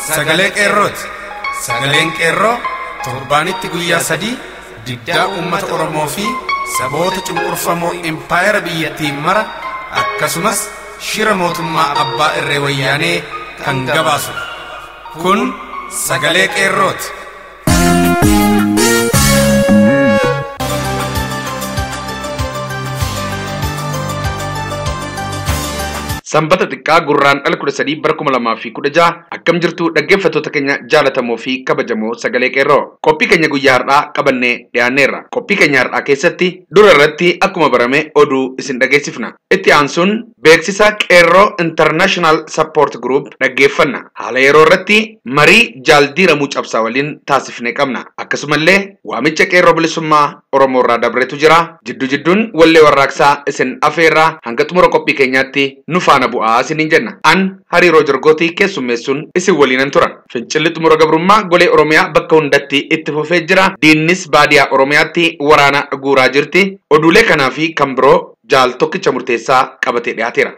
sagalee qeerrooti. Sagaleen qeerroo torbaanitti guyyaa 3 diddaa uummata Oromoo fi saboota cunqurfamoo impaayera biyyattii mara akkasumas shira mootummaa abbaa irree wayyaanee kan gabaasudha. Kun sagalee qeerrooti. Sanbata xiqqaa gurraandhala 13 bara 2016 akkam jirtu dhaggeeffattoota keenya jaalatamoo fi kabajamoo sagalee qeerroo. Qophii keenya guyyaa har'aa qabannee dhiyaanneerra. Qophii keenya har'aa keessatti dura irratti akkuma barame oduu isin dhageessifna. Itti aansuun beeksisa qeerroo International Support Group dhaggeeffanna. Haala yeroo irratti marii jaaldiiramuu cabsaa waliin taasifnee qabna. Akkasumallee waamicha qeerroo bilisummaa Oromoo irraa dabretu jira. Jiddu jidduun wallee warraaqsaa isin afeerraa hanga xumura qophii keenyaatti nu faana bu'aa isiniin jenna. An hariiroo jorgootii keessummeessuun isin waliinan tura. Fincilli xumura gabrummaa golee Oromiyaa bakka hundatti itti fufee jira. Diinnis baadiyaa Oromiyaatti waraana guuraa jirti. Oduulee kanaa fi kan biroo jaal tokkicha murteessaa qabatee dhiyaateera.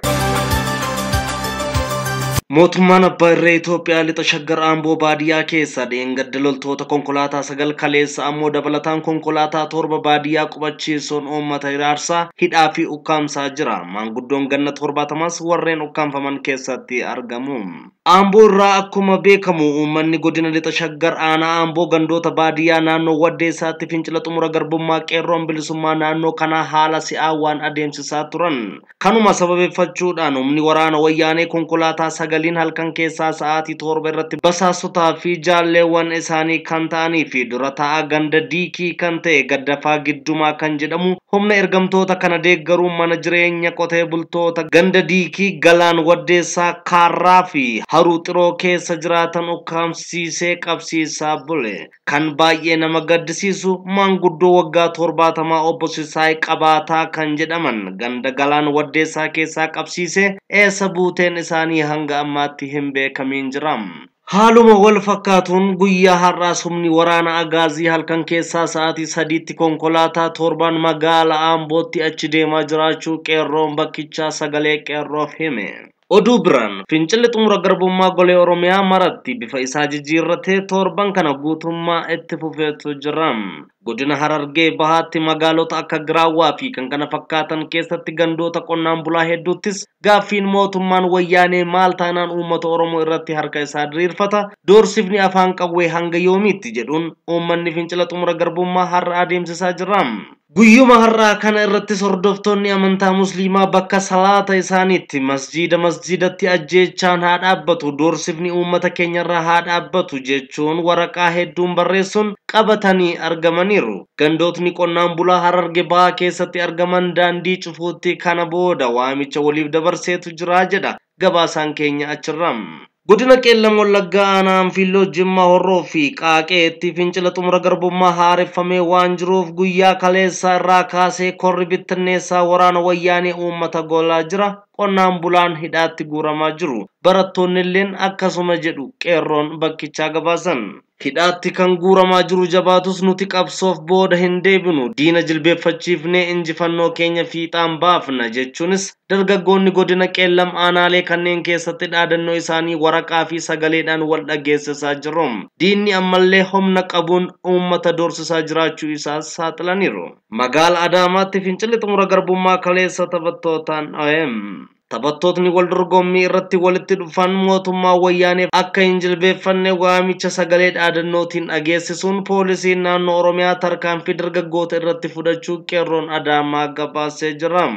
Mootummaan abbaa irree Itoophiyaa lixa shaggar Amboo baadiyyaa keessa dheengadda loltoota konkolaataa 9 kaleessa ammoo dabalataan konkolaataa 7 baadiyyaa qubachiisuun uummata hiraarsaa hidhaa fi ukkaamsaa jira. Maanguddoon ganna 70s warreen ukkaamfaman keessatti argamu. Amboo irraa akkuma beekamu uummanni godina lixa shaggar aanaa Amboo gandoota baadiyyaa naannoo Waddeessaatti fincila xumura garbummaa qeerroon bilisummaa naannoo kanaa haala si'aa waan adeemsisaa turan. Kanuma sababeeffachuudhaan humni waraana wayyaanee konkolaataa 9 halkan keessaa sa'aatii 7 irratti basaasotaa fi jaalleewwan isaanii kan ta'anii fi dura taa'aa ganda diikii kan ta'e gaddafaa giddumaa kan jedhamu humna ergamtoota kana deeggaruun mana jireenya qotee bultoota ganda diikii galaan waddeessaa kaarraa fi haruu xiroo keessa jiraatan ukkaamsiisee qabsiisaa bule. Kan baay'ee nama gaddisiisu maanguddoo waggaa 70 obbo Sisaay Qabaataa kan jedhaman ganda galaan waddeessaa keessaa qabsiisee eessa buuteen isaanii hanga ammaatti hin beekamiin jira. Haaluma wal fakkaatuun guyyaa har'aas humni waraana Agaazii halkan keessaa sa'aatii 3tti konkolaataa 7 magaalaa Ambootti achi deemaa jiraachuu qeerroon bakkichaa sagalee qeerroof hime. Oduu biraan fincilli xumura garbummaa golee Oromiyaa maratti bifa isaa jijjiirratee torban kana guutummaa itti fufeetu jira. Godina Harargee Bahaatti magaalota akka Giraawwaa fi kan kana fakkaatan keessatti gandoota qonnaan bulaa hedduuttis gaaffiin mootummaan wayyaanee maal taanaan uummata Oromoo irratti harka isaa diriirfata doorsifni afaan qawwee hanga yoomiitti jedhuun uummanni fincila xumura garbummaa har'a adeemsisaa jira. Guyyuma har'aa kana irrattis hordoftoonni amantaa musliimaa bakka salaata isaaniitti masjiidatti ajjeechaan haa dhaabbatu doorsifni uummata keenyarraa haa dhaabbatu jechuun waraqaa hedduun barreessuun qabatanii argamaniiru. Gandootni qonnaan bulaa Harargee Bahaa keessatti argaman daandii cufuutti kana booda waamicha waliif dabarseetu jira jedha gabaasaan keenya achirra. Godina Qeellam Wallaggaa aanaa Anfiilloo Jimmaa Horroo fi Qaaqeetti fincila xumura garbummaa haareffamee waan jiruuf guyyaa kaleessaa irraa kaasee korri bittinneessaa waraana wayyaanee uummata golaa jira. Qonnaan bulaan hidhaatti guuramaa jiru. Barattoonni illeen akkasuma jedhu qeerroon bakkichaa gabaasan. Hidhaatti kan guuramaa jiru jabaatus nuti qabsoof booda hin deebinu diina jilbeeffachiifnee injifannoo keenya fiixaan baafna jechuunis dargaggoonni godina Qeellam aanaalee kanneen keessatti dhaadannoo isaanii waraqaa fi sagaleedhaan wal dhageessisaa jiru. Diinni ammallee humna qabuun uummata doorsisaa jiraachuu isaas saaxilaniiru. Magaala Adaamaatti fincilli xumura garbummaa kaleessa taphattootaan OM. Taphattootni wal dorgommii irratti walitti dhufan mootummaa wayyaanee akka hin jilbeeffanne waamicha sagalee dhaadannootiin dhageessisuun poolisiin naannoo Oromiyaa tarkaanfii dargaggoota irratti fudhachuu qeerroon Adaamaa gabaasee jira.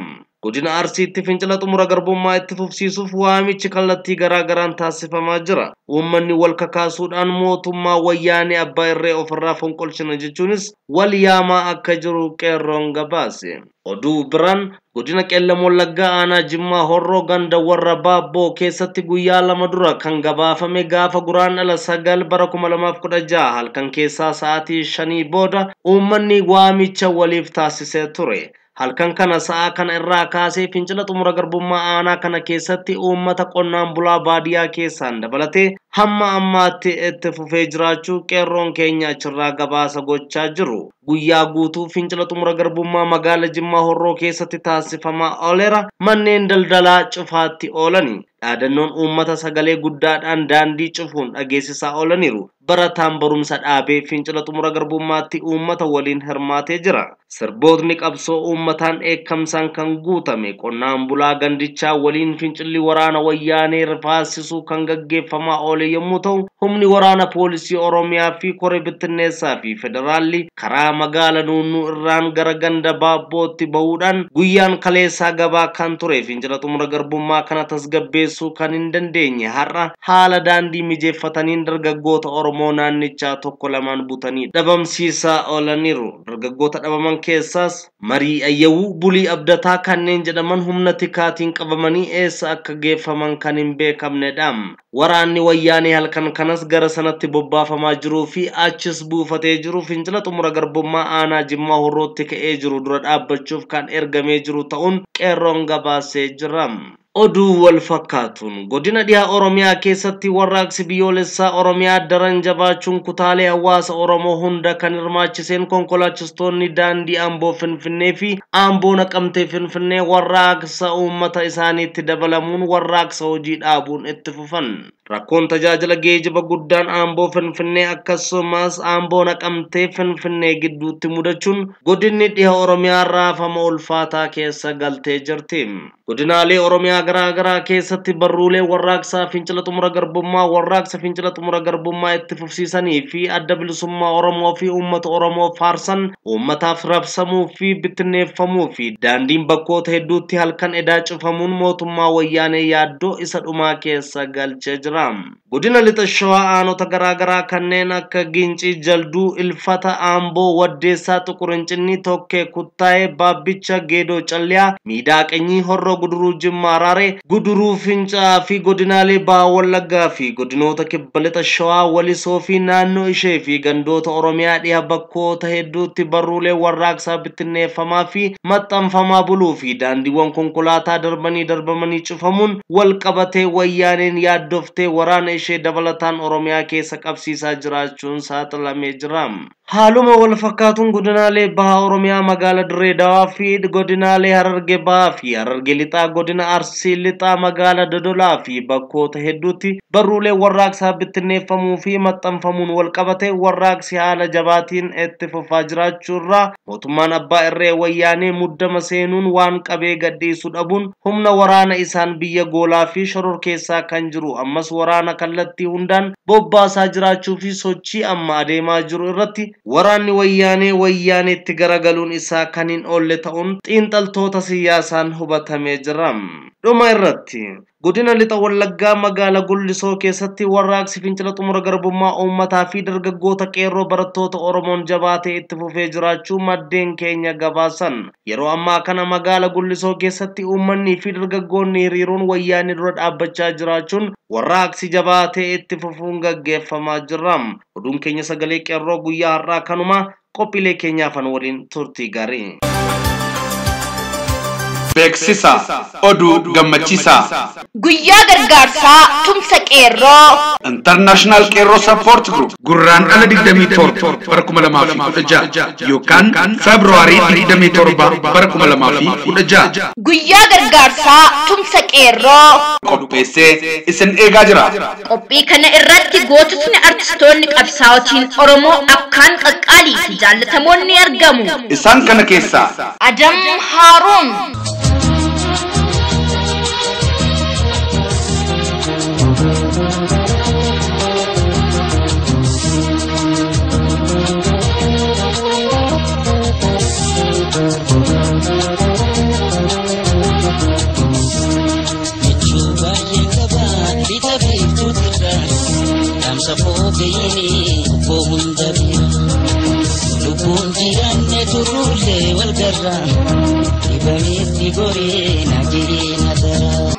Godina Arsiitti fincila xumura garbummaa itti fufsiisuuf waamichi kallattii garaa garaan taasifamaa jira. Uummanni wal kakaasuudhaan mootummaa wayyaanee abbaa irree ofirraa fonqolchina jechuunis wal yaamaa akka jiru qeerroon gabaase. Oduu biraan godina Qeellam Wallaggaa aanaa Jimmaa Horroo ganda warra Baabboo keessatti guyyaa 2 dura kan gabaafame gaafa guraandhala 9 bara 2016 halkan keessaa sa'aatii 5 booda uummanni waamicha waliif taasisee ture. Halkan kana sa'a kana irraa kaasee fincila xumura garbummaa aanaa kana keessatti uummata qonnaan bulaa baadiyyaa keessaan dabalatee hamma ammaatti itti fufee jiraachuu qeerroon keenya achirraa gabaasa gochaa jiru. Guyyaa guutuu fincila xumura garbummaa magaala Jimmaa Horroo keessatti taasifamaa ooleera. Manneen daldalaa cufaatti oolani. dhaadannoon uummata sagalee guddaadhaan daandii cufuun dhageessisaa oolaniiru. Barataan barumsa dhaabee fincila xumura garbummaatti uummata waliin hirmaatee jira. Sirbootni qabsoo uummataan eekkamsaan kan guutame qonnaan bulaa gandichaa waliin fincilli waraana wayyaanee rifaasisuu kan gaggeeffamaa oole yommuu ta'u, humni waraana poolisii Oromiyaa fi koree bittinneessaa fi federaalli karaa magaala Nuunnuu irraan gara ganda Baabbootti bahuudhaan guyyaan kaleessaa gabaa kan ture fincila xumura garbummaa kana tasgabbeessuu kan hin dandeenye har'a haala daandii mijeeffataniin dargaggoota Oromoo naannichaa tokko lamaan butanii dhabamsiisaa oolaniiru. Dargaggoota dhabaman keessaas Marii Ayyawuu, Bulii Abdataa kanneen jedhaman humna tikaatiin qabamanii eessa akka geeffaman kan hin beekamnedha. Waraanni wayyaanee halkan kanas gara sanatti bobbaafamaa jiruu fi achis buufatee jiru fincila xumura garbummaa aanaa Jimmaa Horrootti ka'ee jiru dura dhaabbachuuf kan ergamee jiru ta'uun qeerroon gabaasee jira. Oduu wal fakkaatuun godina dhihaa Oromiyaa keessatti warraaqsi biyyoolessaa Oromiyaa daran jabaachuun kutaalee hawaasa Oromoo hunda kan hirmaachiseen konkolaachistoonni daandii Amboo Finfinnee fi Amboo Naqamtee Finfinnee warraaqsa uummata isaaniitti dabalamuun warraaqsa hojii dhaabuun itti fufan. Rakkoon tajaajila geejiba guddaan Amboo Finfinnee akkasumas Amboo Naqamtee Finfinnee gidduutti mudachuun godinni dhiha Oromiyaa raafama ulfaataa keessa galtee jirti. Godinaalee Oromiyaa garaa garaa keessatti barruulee warraaqsaa fincila xumura garbummaa warraaqsa fincila xumura garbummaa itti fufsiisanii fi adda bilisummaa Oromoo fi uummata Oromoo faarsan uummataaf rabsamuu fi bittinneeffamuu fi daandiin bakkoota hedduutti halkan edaa cufamuun mootummaa wayyaanee yaaddoo isa dhumaa keessa galchee jira. Godina lixa Shawaa aanota garaa garaa kanneen akka Gincii, Jalduu, Ilfata, Amboo, Waddeessaa, Xuqurincinni, Tokkee, Kuttaayee, Baabbicha, Geedoo, Calliyaa, Miidaa Qanyii, Horroo Guduruu, Jimmaa Araaree, Guduruu, Fincaa'aa fi godinaalee Baha Wallaggaa fi godinoota kibba lixa Shawaa, Walisoo fi naannoo ishee fi gandoota Oromiyaa dhiha bakkoota hedduutti barruulee warraaqsaa bittinneeffamaa fi maxxanfamaa buluu fi daandiiwwan konkolaataa darbanii darbamanii cufamuun wal qabatee wayyaaneen yaaddoftee waraana ishee dabalataan Oromiyaa keessa qabsiisaa jiraachuun saaxilamee jira. Haaluma wal fakkaatuun godinaalee Baha Oromiyaa magaala Dirree Dawaa fi godinaalee Harargee Bahaa fi Harargee Lixaa, godina Arsii Lixaa magaala Dodolaa fi bakkoota hedduutti barruulee warraaqsaa bittinneeffamuu fi maxxanfamuun wal qabate warraaqsi haala jabaatiin itti fufaa jiraachuurraa mootummaan abbaa irree wayyaanee muddama seenuun waan qabee gadhiisuu dhabuun humna waraana isaan biyya goolaa fi shoror keessaa kan jiru ammas waraana kallattii hundaan bobbaasaa jiraachuu fi sochii amma adeemaa jiru irratti waraanni wayyaanee wayyaaneetti garagaluun isaa kan hin oolle ta'uun xiinxaltoota siyaasaan hubatamee jira. Dhuma irratti godina lixa Wallaggaa magaala Gullisoo keessatti warraaqsi fincila xumura garbummaa uummataa fi dargaggoota qeerroo barattoota Oromoon jabaatee itti fufee jiraachuu maddeen keenya gabaasan. Yeroo ammaa kana magaala Gullisoo keessatti uummanni fi dargaggoonni hiriiruun wayyaanee dura dhaabbachaa jiraachuun warraaqsi jabaatee itti fufuun gaggeeffamaa jira. Oduun keenya sagalee qeerroo guyyaa har'aa kanuma qophiilee keenyaafan waliin turtii gaarii. Beeksisa oduu gammachiisaa. Guyyaa gargaarsaa tumsa qeerroo. International Qeerroo Support Group gurraan ala 27 bara 2016 yookaan Februaarii 27 bara 2016 Guyyaa gargaarsaa tumsa qeerroo qopheessee isin eegaa jira. Qophii kana irratti goototni artistoonni qabsaa'otiin Oromoo akkaan qaqqaalii fi jaallatamoon ni argamu. Isaan kana keessaa Adam Haaruun,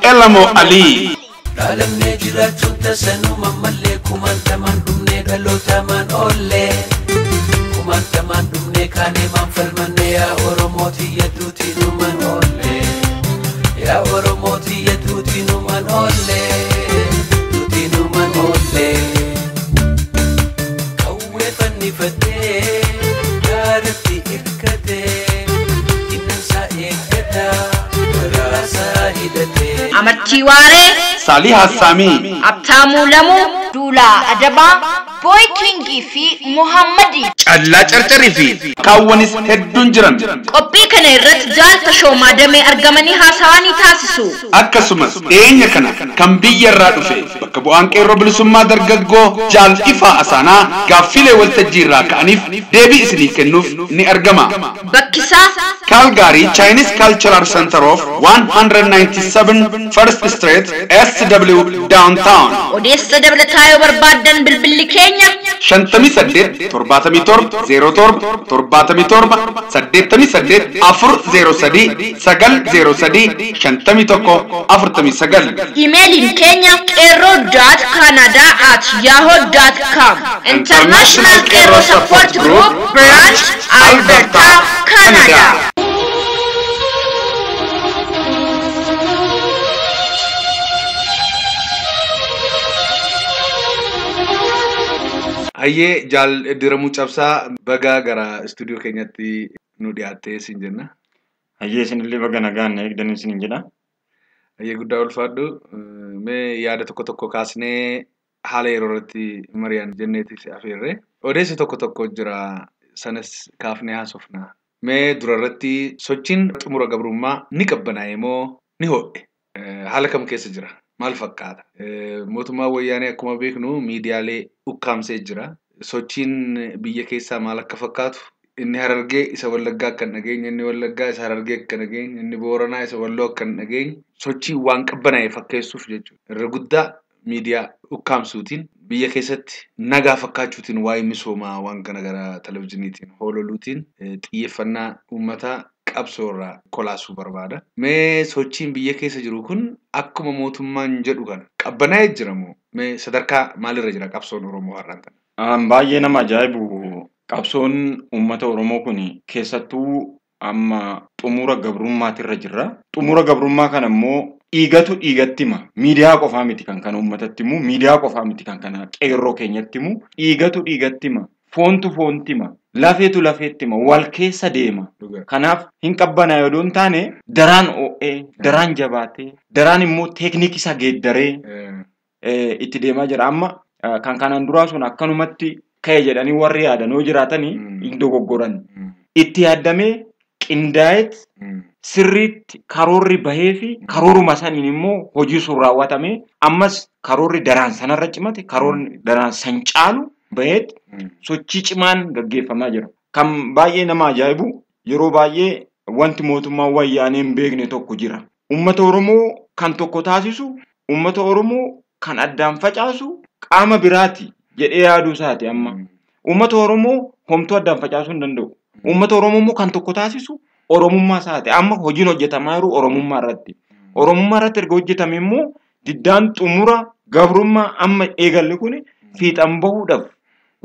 Elamo Ali, Dhalamnee jiraachuun tasanuma malee kumaantamaan dhumnee dhalootamaan oollee kumaantamaan dhumnee kaanee maan falmannee yaa Oromoo tiyya duutii numaan oollee yaa Oromoo tiyya duutii numaan oollee duutii numaan oollee qawwee fannifatee gaaratti hirkatee innansaa eeggataa garaasaa hidhatee. Amartii Waaree, Saalii Hassaamii, Abtaamuu Lamuu, Duulaa Adabaa, Boy Kingii fi Muhammadii. Callaa Carcarii fi kaawwanis hedduun jiran. Qophii kana irratti Jaal Tashoomaa Damee argamanii haasawaa ni taasisu. Akkasumas dhiyeenya kana kan biyya irraa dhufe bakka bu'aan qeerroo bilisummaa dargaggoo Jaal Ifaa Asaanaa gaaffilee waltajjii irraa ka'aniif deebii isinii kennuuf ni argama. Bakkisaa Calgary Chinese Cultural Center of 197 First Street SW Downtown. Odeessa dabalataa yoo barbaaddan bilbilli keenya 58 77 07 77 88 403 903 51 49. Imeeliin keenya qeerroo.canada@yahoo.com. International Qeerroo Support Group Branch, Alberta, Canada. Hayyee Jaal Diramuu Cabsaa, bagaa gara istuudiyoo keenyatti nu dhiyaattee siin jenna. Hayyee, isinillee baga nagaan na eegdan isinin jedha. Hayyee, guddaa ulfaadhu. Mee yaada tokko tokko kaasnee haala yeroo irratti mari'an jenneeti si afeerre. Odeessi tokko tokko jira, sanas kaafnee haasofna. Mee dura irratti sochiin xumura gabrummaa ni qabbanaa'e moo ni ho'e? Haala kam keessa jira? Maal fakkaata? Mootummaan wayyaanee akkuma beeknu miidiyaalee ukkaamsee jira. Sochiin biyya keessaa maal akka fakkaatu, inni Harargee isa Wallaggaa akka hin dhageenye, inni Wallaggaa isa Harargee akka hin dhageenye, inni Booranaa isa Walloo akka hin dhageenye, sochii waan qabbanaa'e fakkeessuuf jechuudha. Irra guddaa miidiyaa ukkaamsuutiin, biyya keessatti nagaa fakkaachuutiin, waa'ee misoomaa waan kana gara televizyiiniitiin hoololuutiin xiyyeeffannaa uummataa qabsoo irraa kolaasuu barbaada. Mee sochiin biyya keessa jiru kun akkuma mootummaan jedhu kana qabbanaa'ee jira moo, mee sadarkaa maalirra jira qabsoon Oromoo har'aan kana? Baay'ee nama ajaa'ibu, qabsoon uummata Oromoo kun keessattuu amma xumura gabrummaatirra jirra. Xumura gabrummaa kana immoo dhiigatu dhiigatti hima. Miidiyaa qofaa miti kan kana uummatatti himu, miidiyaa qofaa miti kan kana qeerroo keenyatti himu. Dhiigatu dhiigatti hima, foontu foontti hima, lafeetu lafeetti hima, wal keessa deema. Kanaaf hin qabbanaa'e odoo hin taane daraan ho'ee, daraan jabaatee, daraan immoo teeknikii isaa geeddaree itti deemaa jira. Amma kan kanaan duraa sun akkanumatti ka'e jedhanii warri yaadan yoo jiraatanii hin dogoggoran. Itti yaadamee, qindaa'eet, sirriitti karoorri bahee fi karooruma saniin immoo hojii sun raawwatamee, ammas karoorri daraan sanarra cimate, karoorri daraan san caalu baheet sochii cimaan gaggeeffamaa jira. Kan baay'ee nama ajaa'ibu, yeroo baay'ee wanti mootummaan wayyaanee hin beekne tokko jira. Uummata Oromoo kan tokko taasisu, uummata Oromoo kan addaan facaasu qaama biraati jedhee yaaduu isaati amma. Uummata Oromoo homtuu addaan facaasuu hin danda'u. Uummata Oromoo immoo kan tokko taasisu Oromummaa isaati. Amma hojiin hojjetamaa jiru Oromummaa irratti. Oromummaa irratti erga hojjetame immoo diddaan xumura gabrummaa amma eegalle kun fiixan bahuudhaaf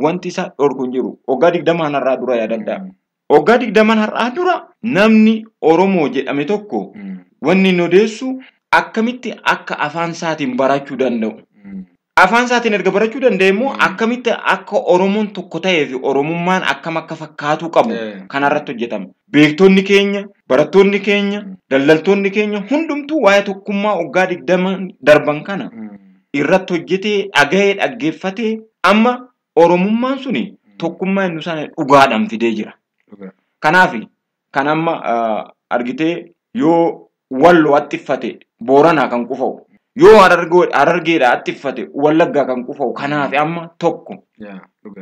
wanti isa dhorku hin jiru. Waggaa 20 har'aa dura yaadadhaa. Waggaa 20 har'aa dura namni Oromoo jedhame tokko wanni inni odeessu akkamitti akka afaan isaatiin barachuu danda'u. Afaan isaatiin erga barachuu danda'e immoo akkamitti akka Oromoon tokko ta'ee fi Oromummaan akkam akka fakkaatuu qabu kanarratti hojjetama. Beektonni keenya, barattoonni keenya, daldaltoonni keenya hundumtuu waa'ee tokkummaa waggaa 20 darban kana irratti hojjetee, dhaga'ee, dhaggeeffatee, amma Oromummaan suni tokkummaa inni isaan dhugaadhaan fidee jira. Kanaaf kan amma argitee yoo Walloo haxxiffate Booranaa kan qufa'u, yoo Harargeedhaa haxxiffate Wallaggaa kan qufa'u, kanaaf amma tokko.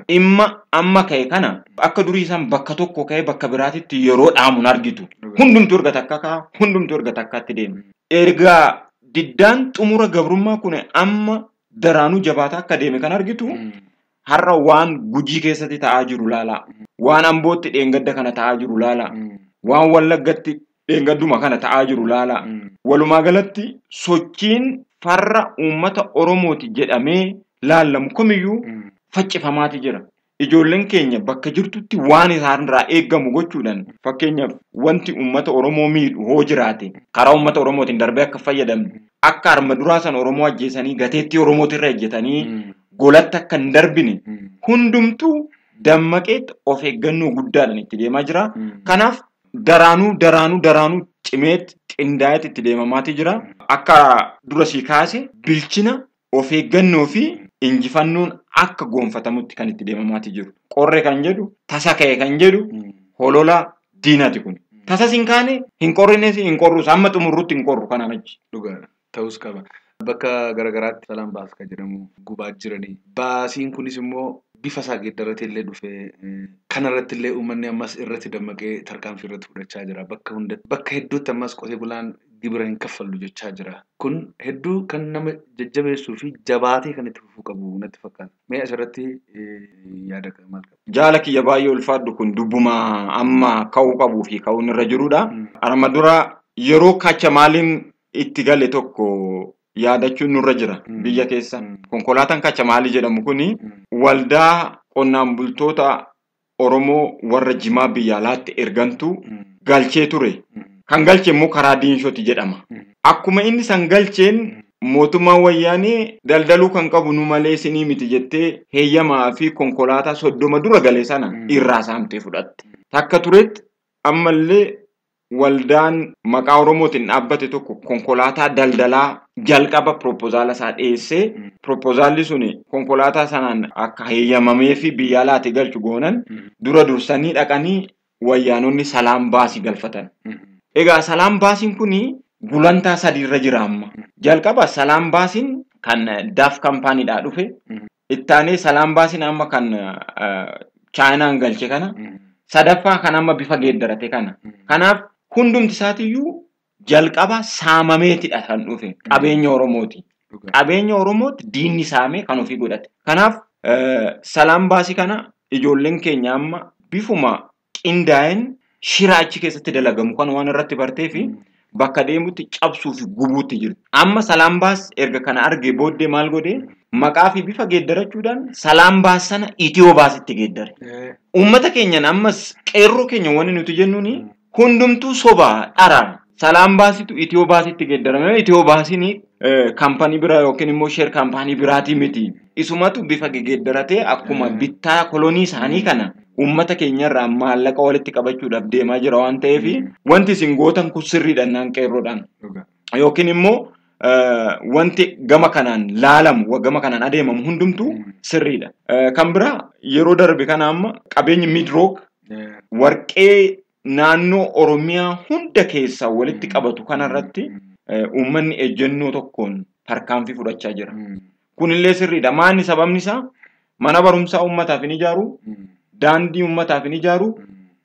Dhimma amma ka'e kana akka durii isaan bakka tokko ka'e bakka biraatitti yeroo dhaamuun argitu. Hundumtuu erga takka ka'a, hundumtuu erga takkaatti deema. Erga diddaan xumura gabrummaa kun amma daraanuu jabaataa akka deeme kan argitu, har'a waan Gujii keessatti ta'aa jiru laalaa. Waan Ambootti dheengadda kana ta'aa jiru laalaa. Waan Wallaggatti dheengadduma kana ta'aa jiru laalaa. Walumaa galatti sochiin farra uummata Oromooti jedhamee laallamu kamiyyuu faccifamaati jira. Ijoolleen keenya bakka jirtutti waan isaanirraa eeggamu gochuudhaan, fakkeenyaaf wanti uummata Oromoo miidhu hoo jiraate karaa uummata Oromootiin darbee akka fayyadamnu, akka arma duraa san Oromoo ajjeesanii gateettii Oromootirra ejjetanii golatti akka hin darbine hundumtuu dammaqeetti of eeggannoo guddaadhaan itti deemaa jira. Kanaaf daraanuu daraanuu daraanuu cimeet qindaa'etti itti deemamaatii jira. Akka dura sii kaase bilchina of eeggannoo fi injifannoon akka goonfatamutti kan itti deemamaatii jiru. Qorre kan jedhu, tasa ka'e kan jedhu holola diinaati kun. Tasas hin kaane, hin qorrines, hin qorrus, amma xumurrutti hin qorru kanaan achi. Dhugaadha. Ta'us qaba. Bakka garaagaraatti Salaam Baas kan jedhamu gubaa jiranii. Baasiin kunis immoo bifa isaa geeddaratee illee dhufee kanarratti illee uummanni ammas irratti dammaqee tarkaanfii irratti fudhachaa jira. Bakka hundatti bakka hedduutti ammas qotee bulaan gibira hin kaffallu jechaa jira. Kun hedduu kan nama jajjabeessuu fi jabaatee kan itti fufuu qabu natti fakkaata. Mee asirratti yaada maal qaba? Jaala kiyya baay'ee ulfaadhu kun dubbuma amma ka'uu qabuu fi ka'uun irra jirudha. Arma dura yeroo kacha maaliin itti gale tokko yaadachuun nurra jira biyya keessa. Konkolaataan kacha maalii jedhamu kuni waldaa qonnaan bultoota Oromoo warra jimaa biyya alaatti ergantu galchee ture. Kan galche immoo karaa diinshooti jedhama. Akkuma inni san galcheen mootummaan wayyaanee daldaluu kan qabu nu malee isinii miti jettee heeyyamaa fi konkolaataa 30 dura gale sana irraa saamtee fudhatte. Takka turetti ammallee waldaan maqaa Oromootiin dhaabbate tokko konkolaataa daldalaa jalqaba piroopozaala isaa dhiyeessee pirooppozaalli suni konkolaataa sanaan akka heeyyamamee fi biyya alaatti galchu goonan dura dursanii dhaqanii wayyaanonni Salaam Baasii galfatan. Egaa Salaam Baasiin kuni gulantaa sadiirra jira amma. Jalqaba Salaam Baasiin kan DAF kaampaaniidhaa dhufe. Ittaanee Salaam Baasiin amma kan Chaayinaan galche kana. Sadaffaa kan amma bifa geeddarate kana. Kanaaf hundumti isaatiiyyuu jalqaba saamameetidha kan dhufe. Qabeenya Oromooti. Qabeenya Oromooti diinni saamee kan ofii godhate. Kanaaf Salaam Baasii kana ijoolleen keenya amma bifuma qindaa'een shira achi keessatti dalagamu kan waan irratti bartee fi bakka deemutti cabsuu fi gubuutti jiru. Amma Salaam Baas erga kana argee booddee maal godhee maqaa fi bifa geeddarachuudhaan Salaam Baas sana Itiyoo Baasitti geeddare. Uummata keenyan ammas qeerroo keenya wanni nuti jennuuni hundumtuu sobaa dhara. Salaam Baasitu Itiyoo Baasitti geeddarame. Itiyoo Baasiin kaampaanii biraa yookiin immoo sheer kaampaanii biraatii miti. Isumatu bifa geeddaratee akkuma bittaa kolonii isaanii kana uummata keenyarraa maallaqa walitti qabachuudhaaf deemaa jira waan ta'eef wanti isin gootan kun sirriidha naan qeerroodhaan. Yookiin immoo wanti gama kanaan laalamu gama kanaan adeemamu hundumtuu sirriidha. Kan biraa yeroo darbe kana amma qabeenyi Midrook warqee naannoo Oromiyaa hunda keessaa walitti qabatu kanarratti uummanni ejjennoo tokkoon tarkaanfii fudhachaa jira. Kunillee sirriidha. Maanni sababni isaa mana barumsaa uummataaf hin ijaaru, daandii uummataaf hin ijaaru,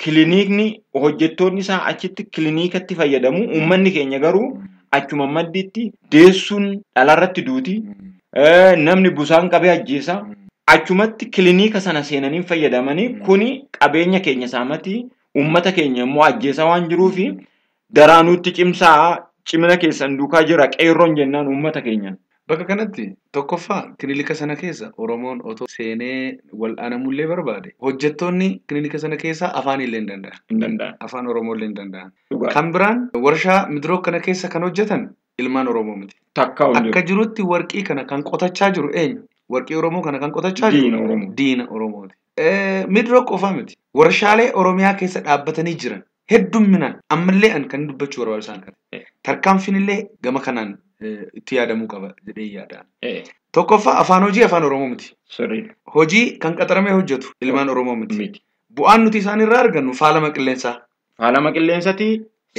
kilinikni hojjettoonni isaa achitti kilinikatti fayyadamu. Uummanni keenya garuu achuma maddiitti deessuun dhalarratti duuti. Namni busaan qabee ajjeesa. Achumatti kilinika sana seenanii fayyadamanii kuni qabeenya keenya saamati uummata keenya immoo ajjeesa waan jiruufi daraanuutti cimsaa cimina keessan duukaa jira qeerroon jennaan uummata keenyan. Bakka kanatti tokkoffaa kilinika sana keessa Oromoon otoo seenee wal'aanamullee barbaade hojjettoonni kilinika sana keessa afaan illee hin danda'an. Hin danda'an. Afaan Oromoo illee hin danda'an. Kan biraan warshaa Midrook kana keessa kan hojjetan ilmaan Oromoo miti. Takka Akka jirutti warqii kana kan qotachaa jiru eenyu? Warqii Oromoo kana kan qotachaa jiru Diina Oromoo. Diina Oromooti. Midrook qofaa miti. Warshaalee Oromiyaa keessa dhaabbatanii jiran heddumminaan ammallee an kan dubbachuu barbaadu isaan kana. Tarkaanfiin illee gama kanaan itti yaadamuu qaba jedhee yaada. Tokkoffaa afaan hojii afaan Oromoo miti. Sirriidha. Hojii kan qaxaramee hojjetu ilmaan Oromoo miti. Miti. Bu'aan nuti isaan irraa argannu faalama qilleensaa. Faalama qilleensaati,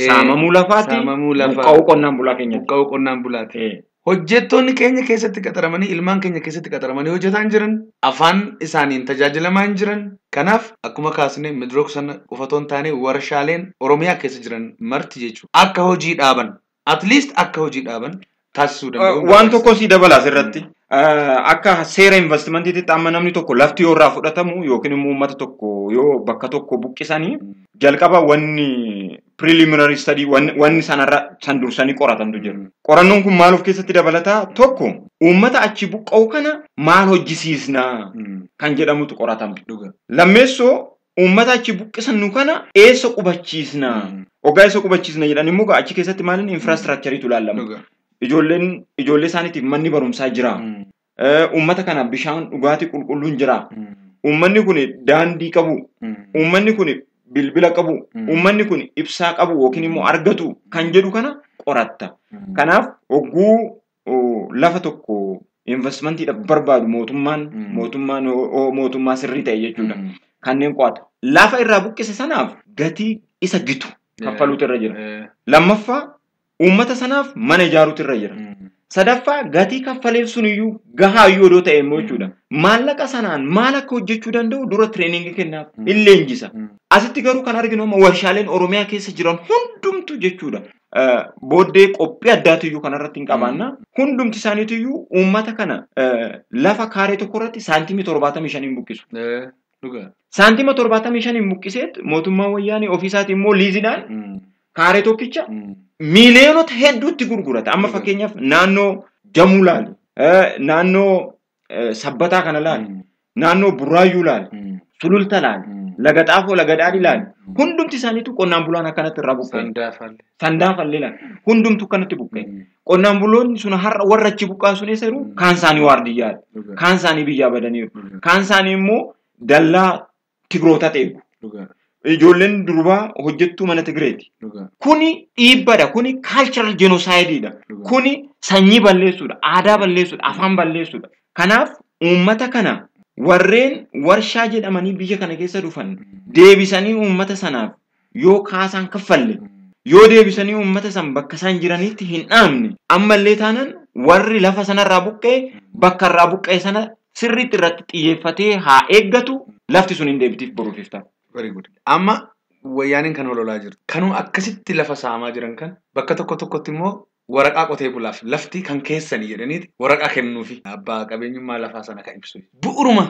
saamamuu lafaati, saamamuu lafaa, buqqa'uu qonnaan bulaa keenyati. Buqqa'uu qonnaan bulaati. Hojjettoonni keenya keessatti qaxaramanii ilmaan keenya keessatti qaxaramanii hojjetaa hin jiran afaan isaaniin tajaajilamaa hin jiran. Kanaaf akkuma kaasne Midrook sana qofa otoo hin taane warshaaleen Oromiyaa keessa jiran marti jechuudha. Akka hojii dhaaban at least akka hojii dhaaban taasisuu danda'u. Waan tokko si dabala asirratti. Akka seera investimentiitti amma namni tokko lafti yoo irraa fudhatamu yookiin immoo uummata tokko yoo bakka tokko buqqisanii jalqaba wanni preliminary study wanni sanarra san dursanii qoratantu jira. Qorannoon kun maal of keessatti dabalataa? Tokko uummata achi buqqa'u kana maal hojjisiisna kan jedhamutu qoratama. Lammeessoo uummata achi buqqisannu kana eessa qubachiisna? Ogaa eessa qubachiisna jedhan immoo achi keessatti maaliin infraastiraakchariitu ilaalama. Ijoollee isaaniitiif manni barumsaa jira. Uummata kana bishaan dhugaatii qulqulluun jira. Uummanni kun daandii qabu. Uummanni kun bilbila qabu. Uummanni kun ibsaa qabu yookiin immoo argatu kan jedhu kana Qoratta. Kanaaf hogguu lafa tokko investmentiidhaaf barbaadu mootummaan mootummaa sirrii ta'e jechuudha. Kanneen qo'ata. Lafa irraa buqqise sanaaf gatii isa gitu kaffaluutu irra jira. Lammaffaa uummata sanaaf mana ijaaruutu irra jira. Sadaffaa gatii kaffaleef suniyyuu gahaa iyyuu odoo ta'e immoo jechuudha. Maallaqa sanaan maal akka hojjechuu danda'u dura tireeningii kennaaf hin leenjisa. Asitti garuu kan arginu amma warshaaleen Oromiyaa keessa jiran hundumtu jechuudha. Booddee qophii addaatiyyuu kanarratti hin qabaanna. Hundumti isaaniitiyyuu uummata kana lafa kaaree tokko irratti saantimii 75 hin buqqisu. Saantima 75 hin buqqiseet mootummaan wayyaanee ofiisaatii immoo liiziidhaan kaaree tokkicha miiliyoonota hedduutti gurgurata. Amma fakkeenyaaf naannoo Jamuu laali, naannoo Sabbataa kana laali, naannoo Burraayyuu laali, Sululta laali, Laga Xaafoo Laga Daadhii laali. Hundumti isaaniitu qonnaan bulaan akkanatti irraa buqqa'e. Sandaafallee laali. Hundumtu akkanatti buqqa'e. Qonnaan buloonni sun har'a warra achi buqqa'an sun eessa jiru? Kaan isaanii waardiyyaadha. Kaan isaanii biyyaa badaniiru. Kaan isaanii immoo dallaa Tigroota ta'eeru. Ijoolleen durbaa hojjettuu mana Tigreeti. Kuni dhiibbadha. Kuni cultural genocideidha. Kuni sanyii balleessuudha, aadaa balleessuudha, afaan balleessuudha. Kanaaf uummata kana warreen warshaa jedhamanii biyya kana keessa dhufan deebisanii uummata sanaaf yoo kaasaan kaffalle, yoo deebisanii uummata san bakka isaan jiranitti hin dhaabne, ammallee taanaan warri lafa sanarraa buqqa'e bakka irraa buqqa'e sana sirriitti irratti xiyyeeffatee haa eeggatu, lafti sun hin deebitiif boruuf ta'a. Very good. Amma wayyaaniin kan hololaa jirtu. Kanuma akkasitti lafa saamaa jiran kan bakka tokko tokkotti immoo waraqaa qotee bulaaf lafti kan keessanii jedhaniiti waraqaa kennuufi abbaa qabeenyummaa lafaa sana kan ibsu. Bu'uruma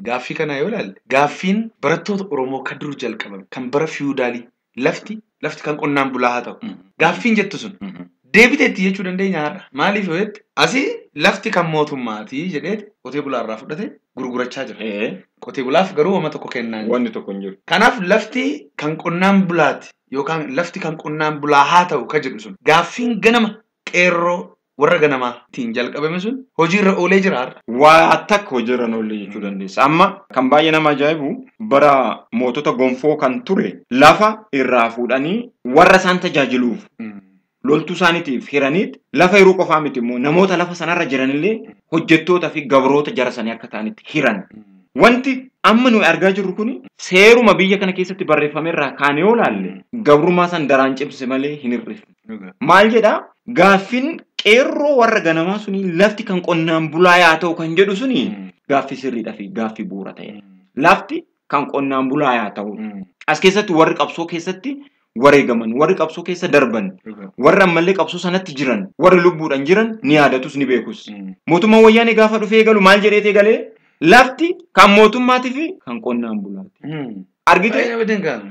gaaffii kana yoo ilaalle gaaffiin barattoota Oromoo kan dur jalqabame kan bara fiyuudaalii lafti kan qonnaan bulaa haa ta'u. Gaaffiin jettu sun deebiteetti jechuu dandeenya har'a. Maaliif yoo jette asii lafti kan mootummaatii jedheeti qotee bulaa irraa fudhate gurgurachaa jira. Qotee bulaaf garuu wama tokko kennaa hin jiru. Wanni tokko hin jiru. Kanaaf lafti kan qonnaan bulaati yookaan lafti kan qonnaan bulaa haa ta'u kan jedhu sun gaaffiin ganama qeerroo warra ganamaatiin jalqabame sun hojiirra oolee jira har'a. Waa takka hojiirra oolee jechuu dandeessa. Amma kan baay'ee nama ajaa'ibu bara mootota gonfoo kan ture lafa irraa fuudhanii warra isaan tajaajiluuf loltuu isaaniitiif hiraniit lafa yeroo qofaa miti immoo namoota lafa sanarra jiranillee hojjettoota fi gabroota jara sanii akka ta'anitti hiran. Wanti amma nuyi argaa jirru kun seeruma biyya kana keessatti barreeffame irraa kaanee yoo laalle gabrummaa san daraan cimse malee hin hir'ifne. Maal jedhaa gaaffiin qeerroo warra ganamaa suni lafti kan qonnaan bulaa yaa ta'u kan jedhu suni gaaffii sirriidhaa fi gaaffii bu'uura ta'e. Lafti kan qonnaan bulaa yaa ta'u. As keessatti warri qabsoo keessatti wareegaman, warri qabsoo keessa darban, warri ammallee qabsoo sanatti jiran, warri lubbuudhaan jiran ni yaadatus ni beekus. Mootummaan wayyaanee gaafa dhufee galu maal jedheetee galee lafti kan mootummaatii fi kan qonnaan bulaati. Argite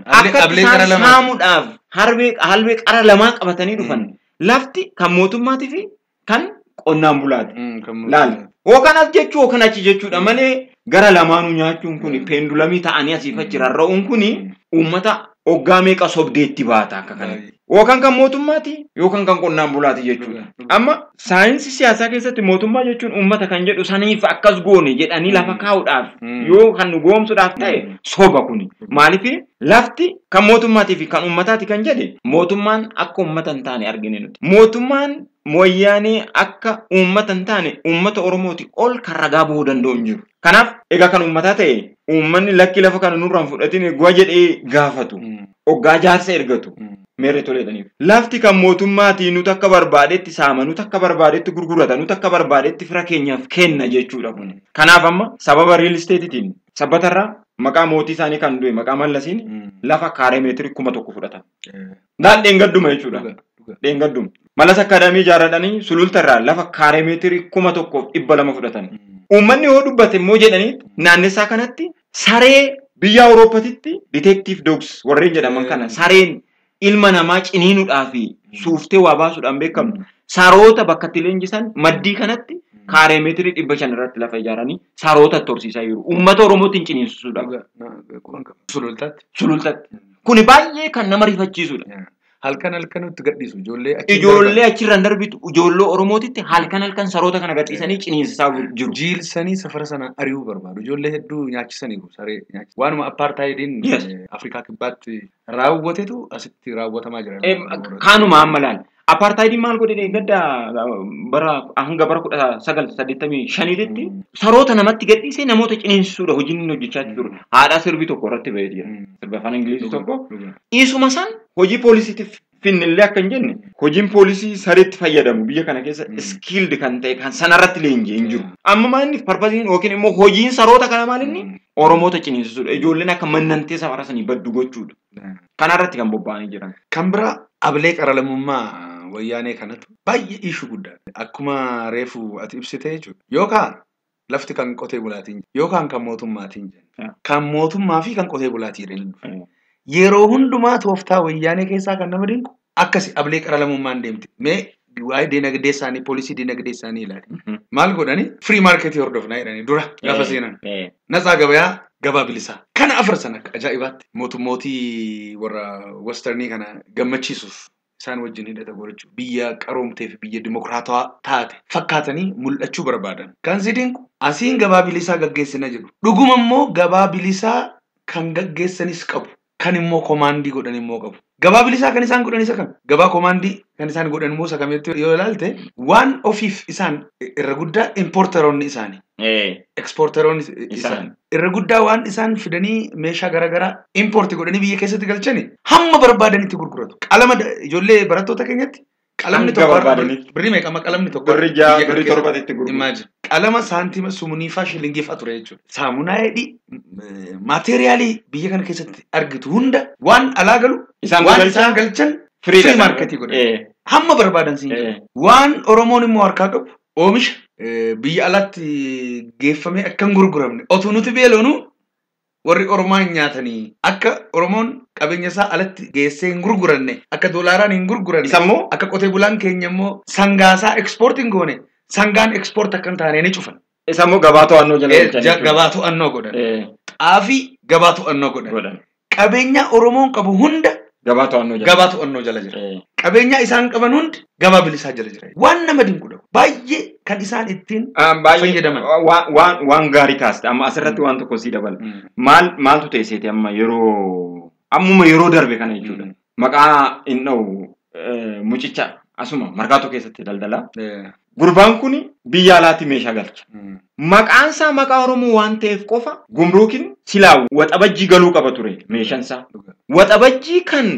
akka isaan saamuudhaaf halbee qara lamaa qabatanii dhufan lafti kan mootummaatii fi kan qonnaan bulaati. Laal hookan as jechuu hookan achi jechuudha malee gara lamaanuu nyaachuun kun peendulamii ta'anii asiif achi rarra'uun kun uummata hoggaa meeqa sobdeetti baata akka kana. Yookaan kan mootummaati yookaan kan qonnaan bulaati jechuudha. Amma saayinsii siyaasaa keessatti mootummaa jechuun uummata kan jedhu saniif akkas goone jedhanii lafa kaa'uudhaaf yoo kan nu goomsuudhaaf ta'e soba kuni. Maaliif lafti kan mootummaatii fi kan uummataati kan jedhe mootummaan akka uummata hin taane argine nuti. Mootummaan wayyaanee akka uummata hin taane uummata Oromooti ol kan ragaa bahuu danda'u hin jiru. Kanaaf egaa kan uummataa ta'e uummanni lakki lafa kana nurraan fudhatiin gu'a jedhee gaafatu. Hoggaa jaarsa ergatu. Meerre toleedhaniif. Lafti kan mootummaatii nuti akka barbaadetti saama, nuti akka barbaadetti gurgurata, nuti akka barbaadetti fira keenyaaf kenna jechuudha kun. Kanaaf amma sababa riil isteetitiin sabbatarraa maqaa mootii isaanii kan du'e maqaa mallasiin lafa kaaree meetirii 1000 fudhata. Dhaan dheengadduma jechuudha. Dheengadduma. Malas akkaadaamii ijaarradhanii sulultarraa lafa kaaree meetirii 1200 fudhatan. Uummanni yoo dubbate immoo jedhanii naannessaa kanatti saree biyya Awurooppatitti detective dogs warreen jedhaman kana sareen ilma namaa ciniinuudhaa fi suuftee waa baasuudhaan beekamtu saroota bakka itti leenjisan maddii kanatti kaaree meetirii 500 irratti lafa ijaaranii saroota torsiisaa jiru. Uummata Oromootiin ciniinsisuudhaaf. Sulultaatti. Sulultaatti. Kuni baay'ee kan nama rifachiisudha. Halkan halkanutti gadhiisu ijoollee Ijoollee achirraan darbitu ijoollee Oromootitti halkan halkan saroota kana gadhiisanii ciniinsisaa jiru. Jiilsanii safara sana ari'uu barbaadu. Ijoollee hedduu nyaachisanii saree nyaachisa. Waanuma apartheidiin Afrikaa kibbaatti raawwatetu asitti raawwatamaa jira. Kaanuma amma laal. Apartheidiin maal godhe gadda bara hanga bara 1985tti saroota namatti gadhiisee namoota ciniinsisuudha hojiin inni hojjechaa jiru. Haadhaa sirbii tokko irratti ba'ee jira. Sirba afaan Ingilizii tokko. Isuma san hojii poolisiitiif finnillee akka hin jenne hojiin poolisii sareetti fayyadamu biyya kana keessa skilled kan ta'e kan sanarratti leenji'ee hin jiru. Amma maal parpasiin yookiin immoo hojiin saroota kana maal inni Oromoota ciniinsisuudha. Ijoolleen akka mannantee safara sanii baddu gochuudha. Kanarratti kan bobba'anii jiran. Kan biraa ablee qaralamummaa wayyaanee kanatu baay'ee ishuu guddaa. Akkuma reefu ati ibsite jechuudha. Yookaan lafti kan qotee bulaatiin yookaan kan mootummaatiin jenna. Kan mootummaa fi kan qotee bulaatiin jedhanii. Yeroo hundumaa tooftaa wayyaanee keessaa kan nama dinqu akkasi ablee qaralamummaan deemti. Mee waa'ee dinagdee isaanii poolisii dinagdee isaanii ilaali. Maal godhani? Firii maarkeetii hordofnaa jedhanii dura gaafa seenan. Natsaa gabayaa gabaa bilisaa. Kana afran akka ajaa'ibaatti mootummootii warra westernii kana gammachiisuuf isaan wajjin hidhata godhachuu biyya qaroomtee fi biyya dimokiraatawaa taate fakkaatanii mul'achuu barbaadan. Kan si dinqu asiin gabaa bilisaa gaggeessina jedhu. Dhuguma immoo gabaa bilisaa kan gaggeessanis qabu. Kan immoo komaandii godhan immoo qabu. Gabaa bilisaa kan isaan godhan isa kam? Gabaa komaandii kan isaan godhan immoo isa kamitti yoo ilaalte waan ofiif isaan irra guddaa importeroonni isaanii. Exporteroonni isaan. Irra guddaa waan isaan fidanii meeshaa garaagaraa importi godhanii biyya keessatti galchani hamma barbaadanitti gurguratu. Qalama ijoollee barattoota keenyatti qalamni tokko birrii meeqa qalamni tokko birrii 6 birrii 7tti gurguru. Imagine. Qalama saantima sumuunifaa shilingifaa ture jechuudha. Saamunaa hidhii maateeriyaalii biyya kana keessatti argitu hunda waan alaa galu waan isaan galchan firii maarkeetii godhan. Hamma barbaadan siin jedhu. Waan Oromoon immoo harkaa qabu oomisha biyya alaatti geeffamee akka hin gurguramne otoo nuti beelonuu warri Oromoo hin nyaatanii akka Oromoon qabeenya isaa alatti geessee hin gurguranne akka doolaaraan hin gurguranne akka qotee bulaan keenya immoo sangaasaa ekspoortii hin goone sangaan ekspoort akka hin taane ni cufan. Isa immoo gabaa to'annoo jala galchan. Gabaa to'annoo godhan. Xaafii gabaa to'annoo godhan. Qabeenya Oromoon qabu hunda gabaa to'annoo jala. Gabaa to'annoo jala jira. Qabeenya isaan qaban hundi gabaa bilisaa jala jira. Waan nama dinqudha. Baay'ee kan isaan ittiin fayyadaman. Waan gaarii kaasta. Amma asirratti waan tokko sii dabala. Maaltu ta'e seeti amma yeroo ammuma yeroo darbe kana jechuudha. Maqaa hin dha'u mucicha asuma markaatoo keessatti daldala. Gurbaan kun biyya alaatti meeshaa galcha. Maqaan isaa maqaa Oromoo waan ta'eef qofa gumruukin silaa waxabajjii galuu qaba ture meeshaan isaa. Waxabajjii kan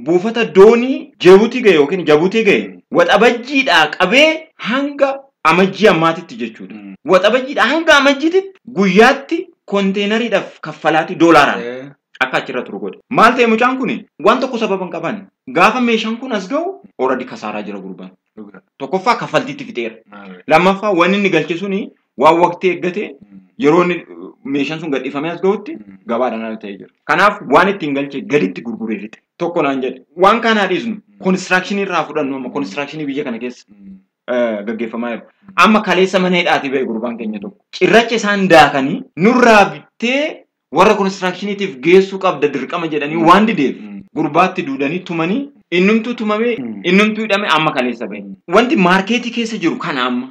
buufata doonii Jabuutii gahe yookiin Jabuutii gahe waxabajjiidhaa qabee hanga amajjii ammaatitti jechuudha. Waxabajjiidhaa hanga amajjiititti guyyaatti konteenariidhaaf kaffalaati doolaaraan. Akka achirra turu godhe. Maal ta'e mucaan kun waan tokko sababa hin qaban. Gaafa meeshaan kun as gahu ooradii kasaaraa jira gurbaan. Tokkoffaa kaffaltiitti fixeera. Lammaffaa wanni inni galche suni waan waqtii eeggate yeroo inni meeshaan sun gadhiifamee as gahutti gabaadhaan ala ta'ee jira. Kanaaf waan ittiin galche gaditti gurguree fixe. Tokko naan jedhe. Waan kana dhiisnu konistiraakshinii irraa fudhannu amma konistiraakshinii biyya kana keessa gaggeeffamaa jiru. Amma kaleessa mana hidhaatii ba'e gurbaan keenya tokko. Cirracha isaan daakanii nurraa bittee warra konistiraakshinitiif geessuu qabda dirqama jedhanii waan dideef gurbaatti duudanii tumanii innumtuu tumamee innumtuu hidhame amma kaleessa ba'e. Wanti maarkeetii keessa jiru kana amma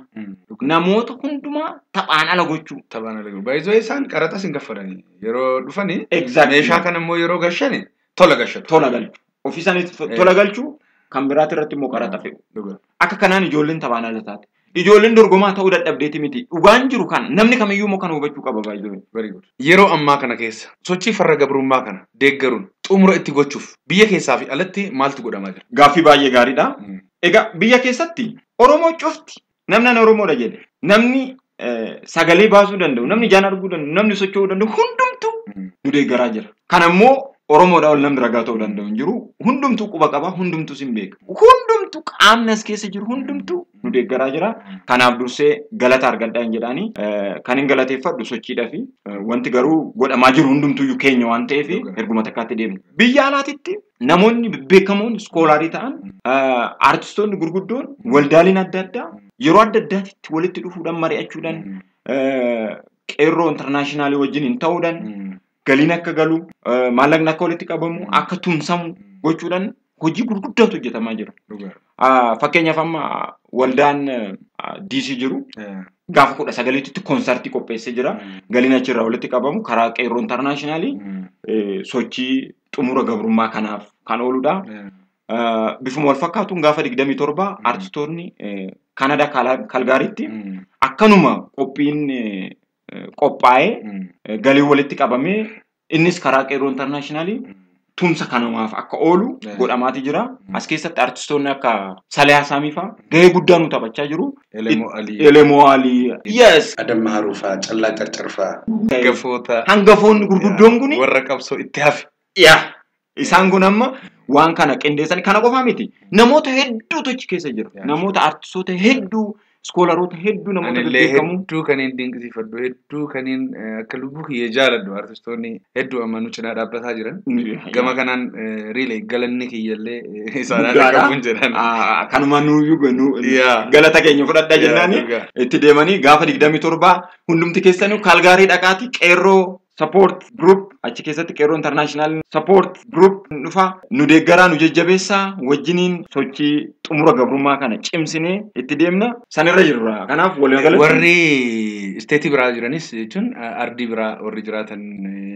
namoota hundumaa taphaan ala gochuu. Taphaan ala gochuu. Baay'ee isaan qaraxas hin kaffalanii yeroo dhufanii meeshaa kana immoo yeroo gashani tola gashatu. Tola galchu. Ofii isaanii tola galchuu kan biraati irratti immoo qaraxa fe'u. Akka kanaan ijoolleen taphaan ala taate. Ijoolleen dorgomaa ta'uu dadhabdeeti miti. Dhugaan jiru kana namni kamiyyuu immoo kana hubachuu qaba baay'ee. Yeroo ammaa kana keessa sochii farra gabrummaa kana deeggaruun xumura itti gochuuf biyya keessaa fi alatti maaltu godhamaa jira? Gaaffii baay'ee gaariidha. Egaa biyya keessatti Oromoo cufti namni ana Oromoodha jedhe namni sagalee baasuu danda'u namni ijaan arguu danda'u namni socho'uu danda'u hundumtuu nu deeggaraa jira. Kana immoo Oromoodhaa ol namni ragaa ta'uu danda'u hin jiru. Hundumtuu quba qaba hundumtuu sin beeka. Hundumtuu qaamni as keessa jiru hundumtuu nu deeggaraa jira. Kanaaf dursee galata argadhaa hin jedhaani. Kan hin galateeffadhu sochiidhaa fi wanti garuu godhamaa jiru hundumtuyyuu keenya waan ta'eef erguma takkaatti deemna. Biyya alaatitti namoonni beekamoon iskoolaarii ta'an aartistoonni gurguddoon waldaaleen adda addaa yeroo adda addaatitti walitti dhufuudhaan mari'achuudhaan qeerroo intarnaashinaalii wajjin hin ta'uudhaan galiin akka galu maallaqni akka walitti qabamu akka tumsamu gochuudhaan hojii gurguddaatu hojjetamaa jira. Fakkeenyaaf amma waldaan DC jiru gaafa 19tti koonsartii qopheessee jira. Galiin achirraa walitti qabamu karaa qeerroo intarnaashinaalii sochii xumura gabrummaa kanaaf kan ooludha. Bifuma wal fakkaatuun gaafa 27 artistoonni Kanadaa Kalgaariitti akkanuma qophiin qophaa'ee galii walitti qabamee innis karaa Qeerroo Intarnaashinaalii tumsa kanamaaf akka oolu godhamaati jira. As keessatti artistoonni akka Saliyaa Saamii fa'aa gahee guddaa nu taphachaa jiru. Elemoo Alii. Yes. Adam Maharuu fa'aa, Callaa Carcar fa'aa. Hangafoota. Hangafoonni gurguddoon kuni. Warra qabsoo itti hafe. Yaa. Isaan kun amma waan kana qindeessan kana qofaa miti. Namoota hedduutu achi keessa jira. Namoota artistoota hedduu, iskoolaroota hedduu, namoota bebbeekamoo. Hedduu kanneen dinqisiifadhu, hedduu kanneen akka lubbuu kiyya jaaladhu artistoonni hedduu amma nu cinaa dhaabbataa jiran. Gama kanaan riilee galanni kiyyallee isaanaa dhaqqabuun jedhan. Kanuma nuyyuu galata keenya fudhadhaa jennaani itti deemanii gaafa 27 hundumti keessanuu Kaalgaarii dhaqaati Qeerroo Support Group achi keessatti Qeerroo International Support Group dhufa nu deeggaraa nu jajjabeessaa wajjiniin sochii xumura gabrummaa kana cimsinee itti deemna sanirra jirra. Kanaaf walumaa galatti warri isteetii biraa jiranis jechuun ardii biraa warri jiraatan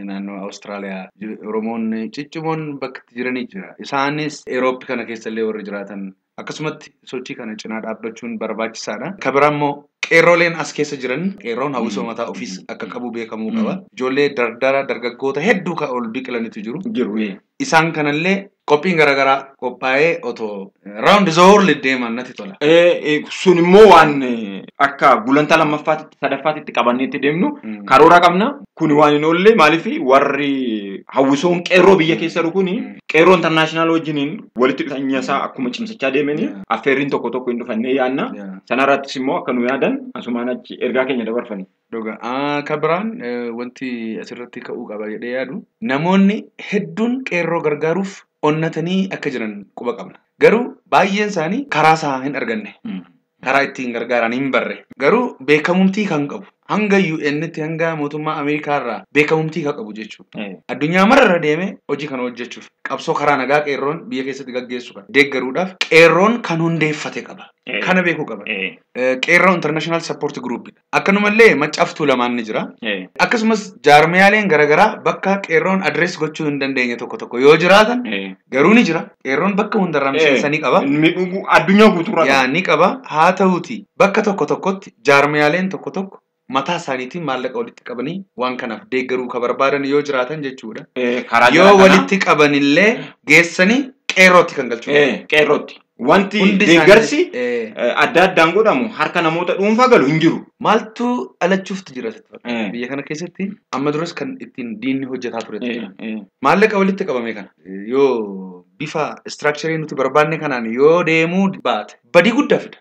naannoo Awustiraaliyaa Oromoon ciccimoon bakka itti jiranii jira. Isaanis Eerooppii kana keessallee warri jiraatan akkasumatti sochii kana cinaa dhaabbachuun barbaachisaadha. Kan biraa immoo qeerrooleen as keessa jiran qeerroon hawwisoo mataa ofiis akka qabu beekamuu qaba. Ijoollee dardara dargaggoota hedduu kan ol biqilanitu jiru. Isaan kanallee qophiin garaagaraa qophaa'ee otoo round the world deeman natti tola. Sun immoo waan akka gulantaa lammaffaatti sadaffaatti qabannee itti deemnu karoora qabna. Kun waan hin oolle maaliif warri hawwisoon qeerroo biyya keessa jiru kuni Qeerroo Intarnaashinaal wajjiniin walitti dhufeenya isaa akkuma cimsachaa deemanii affeerriin tokko tokko hin dhufannee yaadna. Sanarrattis immoo akka nu yaadan asumaan achi ergaa keenya dabarfani. Dhugaa. Kan biraan wanti asirratti ka'uu qaba jedhee yaadu namoonni hedduun qeerroo gargaaruuf onnatanii akka jiran quba qabna. Garuu baay'een isaanii karaa isaa hin arganne. Karaa ittiin gargaaran hin barre. Garuu beekamumtii kan qabu hanga UN'tti hanga mootummaa Ameerikaarraa beekamumtii kan qabu jechuudha. Addunyaa mararra deemee hojii kana hojjechuuf qabsoo karaa nagaa qeerroon biyya keessatti gaggeessu kan deeggaruudhaaf qeerroon kan hundeeffate qaba. Kana beekuu qaba. Qeerroo International Support Group. Akkanumallee maccaaftuu lamaan ni jira. Akkasumas jaarmiyaaleen garaagaraa bakka qeerroon adrees gochuu hin dandeenye tokko tokko yoo jiraatan garuu ni jira. Qeerroon bakka hundarraa miseensanii qaba. Addunyaa guutuurraa. Yaa ni qaba. Haa ta'uuti bakka tokko tokkotti jaarmiyaaleen tokko tokko mataa isaaniitiin maallaqa walitti qabanii waan kanaaf deeggaruu kan barbaadan yoo jiraatan jechuudha. Yoo walitti qabanillee geessanii qeerrootti kan galchu. Qeerrootti. Wanti deeggarsi adda addaan godhamu harka namoota dhuunfaa galu hin jiru. Maaltu dhalachuuftu jira biyya kana keessatti amma duras kan ittiin diinni hojjetaa ture. Maallaqa walitti qabame kana yoo bifa istiraakcharii nuti barbaanne kanaan yoo deemuu baate badii guddaa fida.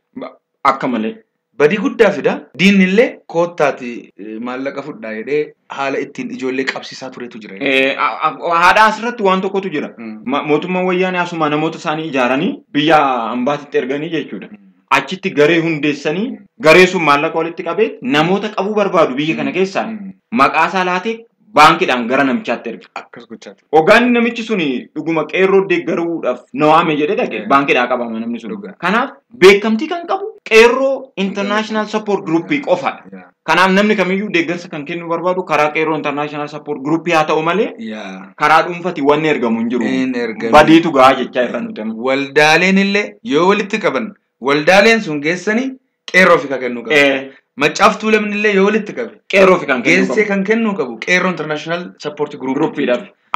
Akka malee. Badii guddaa fida. Diinni illee koottaati maallaqa fudhaa jedhee haala ittiin ijoollee qabsiisaa turetu jira. Haadha asirratti waan tokkotu jira. Mootummaan wayyaanee asuma namoota isaanii ijaaranii biyya ambaatitti erganii jechuudha. Achitti garee hundeessanii garee sun maallaqa walitti qabee namoota qabuu barbaadu biyya kana keessaa maqaa isaa laatee baankiidhaan gara namichaatti erga. Akkas gochaa ture. Ogaan namichi suni dhuguma qeerroo deeggaruudhaaf na waame jedhee dhaqe baankiidhaa qabama namni sun. Kanaaf beekamtii kan qabu Qeerroo International Support Group qofaadha. Kanaaf namni kamiyyuu deeggarsa kan kennuu barbaadu karaa Qeerroo International Support Group haa ta'u malee karaa dhuunfaatti wanni ergamu hin jiru. Badiitu gahaa jechaa irra nuti. Waldaaleen illee yoo walitti qaban waldaaleen sun geessanii qeerroo fi kan kennuu qabu. Maccaaftuu lamni illee yoo walitti qabe. Qeerroo fi kan kennuu qabu. Geessee kan kennuu qabu Qeerroo International Support Group.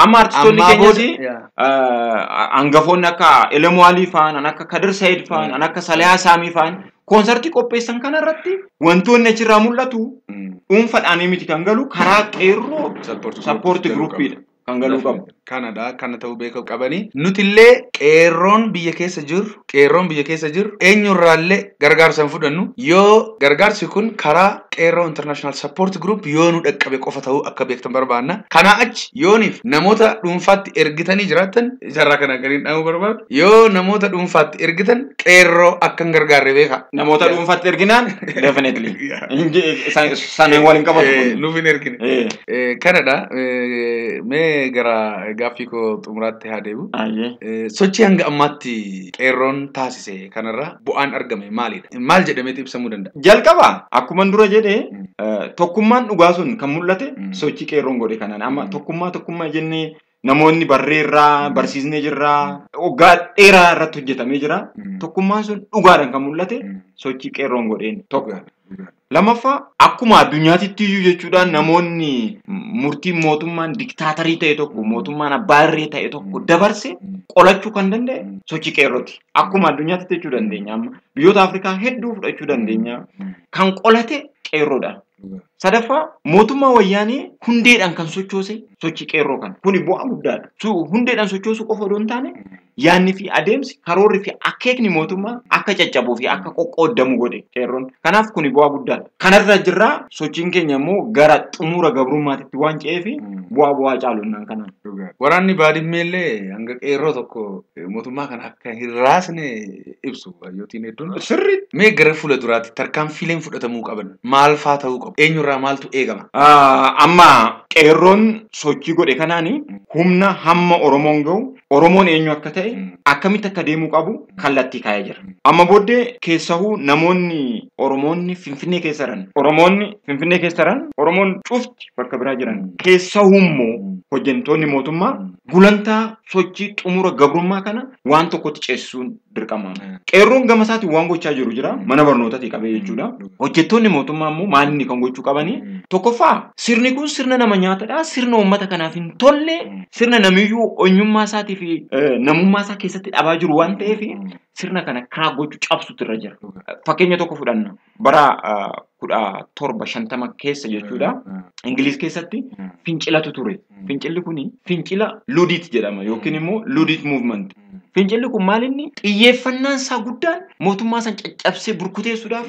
Amma artistoonni keenyas hangafoonni akka Elemoo Alii fa'aan, akka Kadir Said fa'aan, akka Saliyaa Saamii fa'aan koonsartii qopheessan kanarratti wantoonni achirraa mul'atu dhuunfaadhaan miti kan galu karaa Qeerroo Support Groupiidha kan galuu qabu. Kanadha kana ta'uu beekuu qabanii. Nutillee qeerroon biyya keessa jiru eenyurraallee gargaarsa hin fudhannu yoo gargaarsi kun karaa Qeerroo International Support Group yoo nu dhaqqabe qofa ta'uu akka beektan barbaanna. Kanaa achi yooniif namoota dhuunfaatti ergitanii jiraattan isarraa kana kan hin dhaamuu barbaadu yoo namoota dhuunfaatti ergitan qeerroo akka hin gargaarre beekaa. Namoota dhuunfaatti erginaan definitely saneen waliin qabatu. Nuuf hin ergine. Kanadha mee gara gaaffii koo xumuraatti haa deebi'u. Sochii hanga ammaatti qeerroon taasise kanarraa bu'aan argame maalidha? Maal jedhameetu ibsamuu danda'a? Jalqaba akkuma dura jedhee tokkummaan dhugaa sun kan mul'ate sochii qeerroon godhe kanaan. Amma tokkummaa jennee Namoonni barreerraa barsiisnee jirraa waggaa dheeraa irratti hojjetamee jira. Tokkummaan sun dhugaadhaan kan mul'ate sochii qeerroon godheen tokko. Lammaffaa akkuma addunyaatitti iyyuu jechuudhaan namoonni murtii mootummaan diktaatarii ta'e tokko mootummaan abbaa irree ta'e tokko dabarse qolachuu kan danda'e sochii qeerrooti. Akkuma addunyaatitti jechuu dandeenya amma biyyoota Afrikaa hedduu fudhachuu dandeenya kan qolate qeerroodha. Sadaffaa mootummaa wayyaanee hundeedhaan kan sochoose sochii qeerroo kana. Kuni bu'aa guddaadha. Hundeedhaan sochoosuu qofa odoo hin taane yaadni fi adeemsi karoorri fi akeekni mootummaa akka caccabuu fi akka qoqqoodamu godhe qeerroon. Kanaaf kuni bu'aa guddaadha. Kanarra jirraa sochiin keenya immoo gara xumura gabrummaatitti waan ce'eef bu'aa caalunnaan kanaan. Waraanni baadimmee illee hanga qeerroo tokko mootummaa kana akka hin raasne ibsu hayyootiin hedduun. Sirriitti. Mee gara fuula duraatti tarkaanfiileen fudhatamuu qaban maal faa ta'uu qabu? Eenyurraa maaltu eegama? Amma qeerroon sochii godhe kanaani humna hamma Oromoon gahu Oromoon eenyu akka ta'e akkamitti akka deemuu qabu kallattii kaa'ee jira. Amma booddee keessahuu namoonni Oromoonni Finfinnee keessa jiran Oromoonni Finfinnee keessa jiran Oromoon cufti bakka biraa jiran keessahuu immoo hojjettoonni mootummaa gulantaa sochii xumura gabrummaa kana waan tokkotti ceesisuun dirqama. Qeerroon gama isaatiin waan gochaa jiru jira mana barnootaatii qabee jechuudha. Hojjettoonni mootummaa immoo maal inni kan gochuu qabanii tokkoffaa sirni kun sirna nama nyaatadha sirna uummata kanaaf hin tolle sirna namiyyuu eenyummaa isaatii fi namummaa isaa keessatti dhabaa jiru waan ta'eef sirna kana karaa gochuu cabsuutu irra jira. Fakkeenya tokko fudhanna bara 1750 keessa jechuudha. Ingiliz keessatti fincilatu ture. Fincilli kuni fincila Ludit jedhama yookiin immoo Ludit movement. Fincilli kun maal inni xiyyeeffannaan isaa guddaan mootummaa san caccabsee burkuteessuudhaaf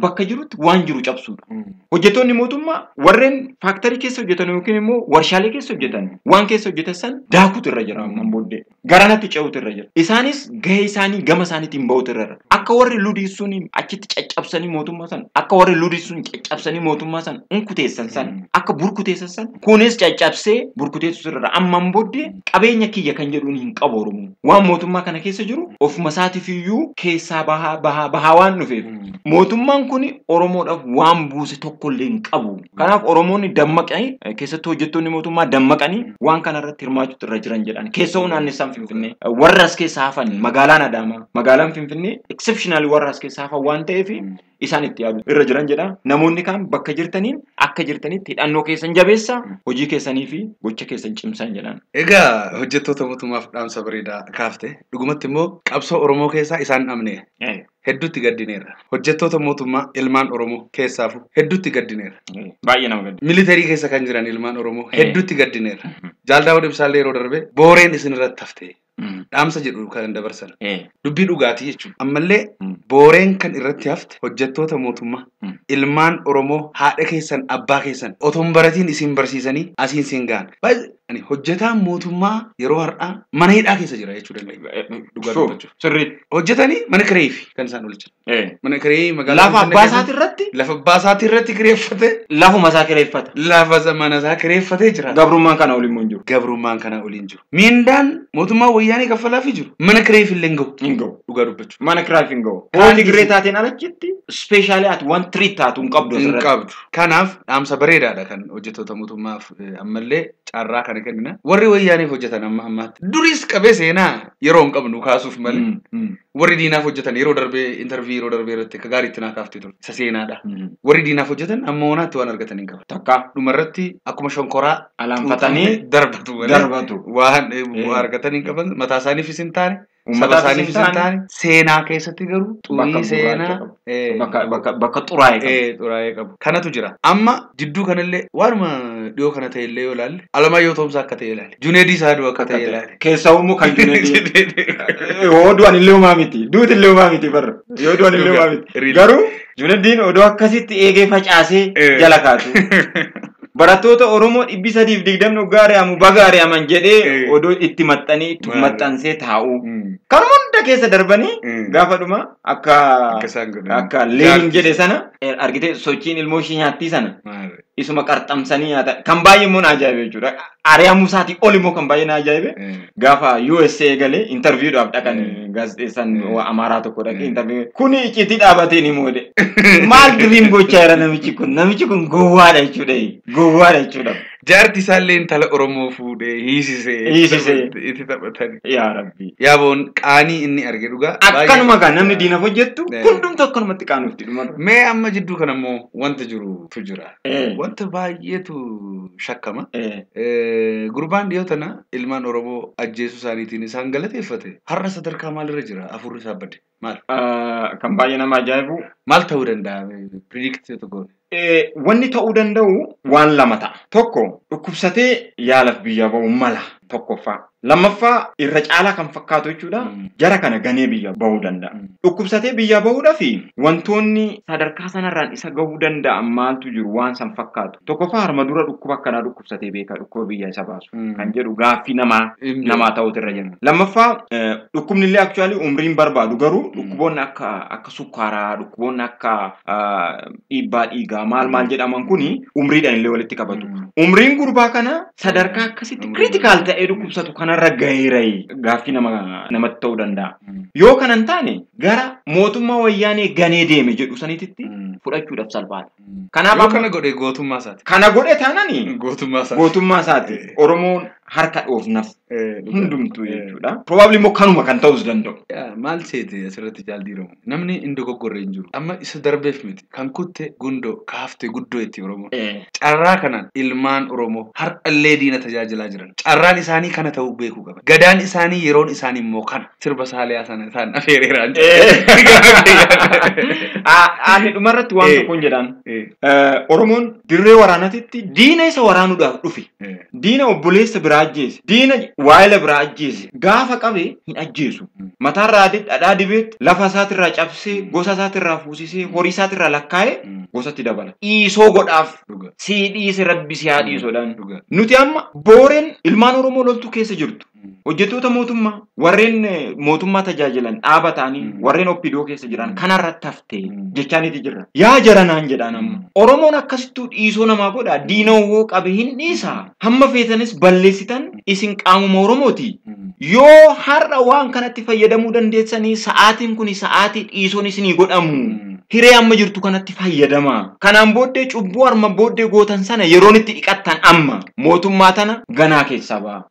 bakka jirutti waan jiru cabsuudha. Hojjettoonni mootummaa warreen faaktarii keessa hojjetan yookiin immoo warshaalee keessa hojjetan waan keessa hojjetan san daakuutu irra jira ammaan booddee. Garanatti ce'uutu irra jira. Isaanis gahee isaanii gama isaaniitiin ba'uutu irra jira. Akka warri Ludii sun achitti caccabsanii mootummaa san akka warri Ludii sun caccabsanii mootummaa san unkuteessan san akka burkuteessan san kunis caccabsee burkuteessu irra jira. Ammaan booddee qabeenya kiyya kan jedhuun hin qabu Oromoon. Waan mootummaa kana keessa jiru ofuma isaatiif iyyuu keessaa bahaa bahaa bahaa waan dhufeef mootummaan kuni Oromoodhaaf waan buuse tokkollee hin qabu. Kanaaf Oromoonni dammaqanii keessattuu hojjettoonni mootummaa dammaqanii waan kanarratti hirmaachuutu irra jiran jedhan. Keessoo naannessaan Finfinnee warra as keessa hafan magaalaan Adaamaa magaalaan Finfinnee exceptionally warra as keessa hafan waan ta'eef isaan itti yaadu irra jiran jedha. Namoonni kaan bakka jirtaniin akka jirtanitti hidhannoo keessan jabeessa hojii keessanii fi gocha keessan cimsan jedhan. Egaa hojjettoota mootummaaf dhaamsa bareedaa kaafte dhugumatti immoo qabsoo Oromoo keessaa isaan dhabne. Hedduutti gaddineera. Hojjettoota mootummaa ilmaan Oromoo keessaafu hedduutti gaddineera. Baay'ee nama gaddi. Militarii keessa kan jiran ilmaan Oromoo hedduutti gaddineera. Jaal Daawud Ibsaallee yeroo darbe booreen isin irratti hafte. Dhaamsa jedhu kan dabarsan. Dubbii dhugaatii jechuudha. Ammallee booreen kan irratti hafte hojjettoota mootummaa ilmaan Oromoo haadha keessan abbaa keessan otoo hin baratiin isin barsiisanii asiin siin gahan. Ani hojjetaan mootummaa yeroo har'aa mana hidhaa keessa jira jechuu dandeenya. Dhugaa dubbachuuf. Sirriitti. Hojjetanii mana kireefi kan isaan oolchan. Mana kiree magaalaa Lafa abbaa isaatii irratti? Lafa abbaa isaatii irratti kireeffate. Lafuma isaa kireeffata. Lafa mana isaa kireeffatee jira. Gabrummaan kana oliin hin jiru. Gabrummaan kana oliin jiru. Miindaan mootummaa wayyaanee kaffalaafii jiru. Mana kireef illee hin gahu. Hin gahu. Dhugaa dubbachuuf. Mana kireef hin gahu. Hooti kiree taateen alachitti ispeeshaalii ati waan tiriit taatu hin qabdu Hin asirratti. qabdu. Kanaaf dhaamsa bareedaadha kan hojjettoota mootummaaf ammallee carraa kana kennina. Warri wayyaaniif hojjetan amma ammaatti. Duris qabee seenaa yeroo hin qabnu kaasuuf malee. Warri diinaaf hojjetan yeroo darbee intarvii yeroo darbee irratti akka gaariitti naa kaaftee turte. Isa seenaadha. Warri diinaaf hojjetan amma oonaatti waan argatan hin qaban. Takka Dhumarratti akkuma shonkoraa alaanfatanii darbatu malee darbatu. waan bu'aa argatan hin qaban mataa isaaniifis hin taane saba Uummataafis isaaniifis hin hin taane seenaa keessatti garuu Bakka xurii seenaa gurraacha qabu. Bakka xuraa'e qabu. Xuraa'ee qabu. Kanatu jira. Amma jidduu kanallee waanuma dhiyoo kana ta'e illee yoo ilaalle Alamaayyoo Toomsaa akka ta'e ilaale. Juneedii Saaduu akka ta'e ilaale. Keessaa immoo kan Juneedii. Yoo du'an illee homaa miti. Duuti illee homaa miti barra. Yoo du'an illee homaa miti. Garuu Juneediin odoo akkasitti eegee facaasee jala kaatu. Barattoota Oromoo 320 waggaa ari'amu baga ari'aman jedhee odoo itti maxxanii itti maxxansee taa'u. Kan hunda keessa darbanii gaafa dhuma akka akka Leeniin jedhe sana argitee sochiin ilmoo ishee nyaattii sana isuma qarxamsanii nyaata kan baay'ee immoo na ajaa'ibe jechuudha. Ari'amuu isaatii ol immoo kan baay'ee na ajaa'ibe gaafa USA galee intarviidhaaf dhaqan gaazexeessaan Amaaraa tokko dhaqee intarviiyuu kuni icciitii dhaabatee ni moode. Maal diriim gochaa jira namichi kun? Namichi kun gowwaadha jechuudha. Gowwaadha jechuudha. Jaarti isaallee intala Oromoo fuudhee hiisisee. Itti taphatani. Yaa Rabbi. Yaaboon qaanii inni arge dhugaa. Akkanuma gaa namni diinaaf hojjettu hundumtu akkanumatti qaanuufti dhuma. Mee amma jidduu kana immoo wanta jirutu jira. Wanta baay'eetu shakkama. Gurbaan dhiyoo tana ilmaan Oromoo ajjeesuu isaaniitiin isaan galateeffate. Har'a sadarkaa maalirra jira? Afurri isaa bade. Maal? Kan baay'ee nama ajaa'ibu. Maal ta'uu danda'a? Predict goone. Wanni ta'uu danda'u waan lama ta'a. Tokko dhukkubsatee yaalaaf biyya ba'u mala tokkoffaa. Lammaffaa irra caalaa kan fakkaatu jechuudha. Jara kana ganee biyya ba'uu danda'a. Dhukkubsatee biyya ba'uudhaaf wantoonni sadarkaa sanarraan isa gahuu danda'an maaltu jiru waan san fakkaatu. Tokkoffaa harma dura dhukkuba akkanaa dhukkubsatee beeka dhukkuba biyya isa baasu kan jedhu gaaffii namaa ta'utu irra jira. Lammaffaa dhukkubni illee actually umriin barbaadu garuu dhukkuboonni akka sukkaaraa, dhukkuboonni akka dhiibbaa dhiigaa maal maal jedhaman kuni umriidhaan illee walitti qabatu. Umriin gurbaa kana sadarkaa akkasitti critical ta'ee dhukkubsatu kanarra gaheera gaaffii namatti ta'uu danda'a. Yoo kana hin taane gara mootummaa wayyaanee ganee deeme jedhu saniititti fudhachuudhaaf salphaadha. Kanaaf kana godhe gootummaa isaati. Kana godhe taanani gootummaa isaati. Oromoon harka dhoofnaaf hundumtuu jechuudha. Probably immoo kanuma kan ta'us danda'u. Maal seete asirratti jaaldiiramu? Namni hin dogoggorre hin jiru. Amma isa darbeef miti. Kan kutte gundoo kaaftee guddoo itti Oromoo. Carraa kanaan ilmaan Oromoo har'allee diina tajaajilaa jiran. Carraan isaanii kana ta'uu beekuu qaban. Gadaan isaanii yeroon isaanii immoo kana. Sirba saaliyaa sana isaan afeereeraan. Ani dhumarratti waan tokkoon jedhaan. Oromoon dirree waraanaatitti diina isa waraanuudhaaf dhufe. Diina obboleessa biraa ajjeese. Diina waayila biraa ajjeese. Gaafa qabe hin ajjeesu. Mataarraa dhadhaa dibeetti lafa isaatirraa cabsee gosa isaatirraa fuusisee horii isaatirraa lakkaa'ee gosatti dabala. Dhiisoo godhaaf. Sii dhiise rabbi si haa dhiisoodhaan. Nuti amma booreen ilmaan Oromoo loltuu keessa jirtu. Hojjettoota mootummaa warreen mootummaa tajaajilan dhaaba ta'anii warreen OPDO keessa jiran kanarratti haftee jechaaniiti jirra. Yaa jaranaan jedhaan amma. Oromoon akkasittuu dhiisoo namaa godha. Diina hoo qabe hin dhiisa. Hamma feetanis balleessitan isin qaamuma Oromooti. Yoo har'a waan kanatti fayyadamuu dandeessanii sa'aatiin kun sa'aatii dhiisoon isinii godhamu. Hiree amma jirtu kanatti fayyadama. Kanaan booddee cubbuu harma booddee gootan sana yeroon itti dhiqattan amma mootummaa tana ganaa keessaa ba'a.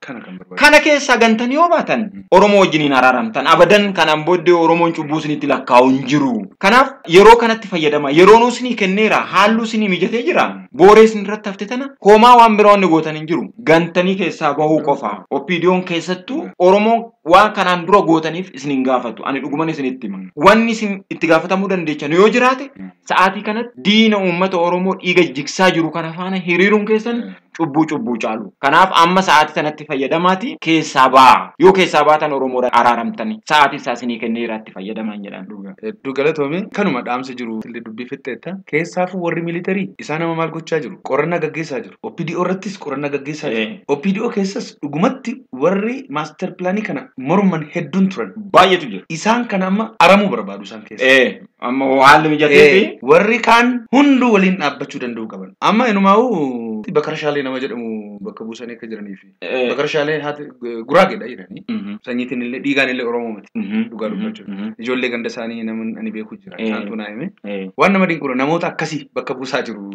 Kana keessaa gantan yoo baatan Oromoo wajjiniin araaramtan. Abadan kanaan booddee Oromoon cubbuu isinitti lakkaa'u hin jiru. Kanaaf yeroo kanatti fayyadama. Yeroon isinii kenneera. Haallu isinii mijatee jira. Booree isin irratti hafte tana homaa waan biraa wanni gootan hin jiru. Gantanii keessaa bahuu qofa. OPDO'n keessattuu Oromoon waan kanaan dura gootaniif isin hin gaafatu. Ani dhuguman isinitti hima. Wanni isin itti gaafatamuu dandeechan yoo jiraate sa'aatii kanatti diina uummata Oromoo dhiiga jigsaa jiru kana faana hiriiruun keessan cubbuu caalu. Kanaaf amma sa'aatii sanatti fayyadamaati keessaa ba'a. Yoo keessaa baatan Oromoo araaramtani. Sa'aatii isaa isinii kenneera itti fayyadaman jedhan. Hedduu galatoome kanuma dhaamsa jiru illee dubbii fixxeetta. Keessaafuu warri miilitarii isaan nama maal gochaa jiru? Qorannaa gaggeessaa jiru. OPDO irrattis qorannaa gaggeessaa jiru. OPDO keessas dhugumatti warri maaster pilaanii kana morman hedduun turan. Baay'eetu jira. Isaan kana amma aramuu barbaadu isaan keessa. Amma haalli mijatee fi warri kaan hunduu waliin dhaabbachuu danda'uu qaban. Amma inumaa'uu Bakar Shaalee nama jedhamu bakka buusanii akka jiranii fi Bakar Shaalee haati guraageedha jedhanii sanyiitiin illee dhiigaan illee Oromoo miti dhugaa dubbachuuf. Ijoollee ganda isaanii namni ani beeku jira. Isaantu naa hime. Waan nama dinqudha namoota akkasii bakka buusaa jiru.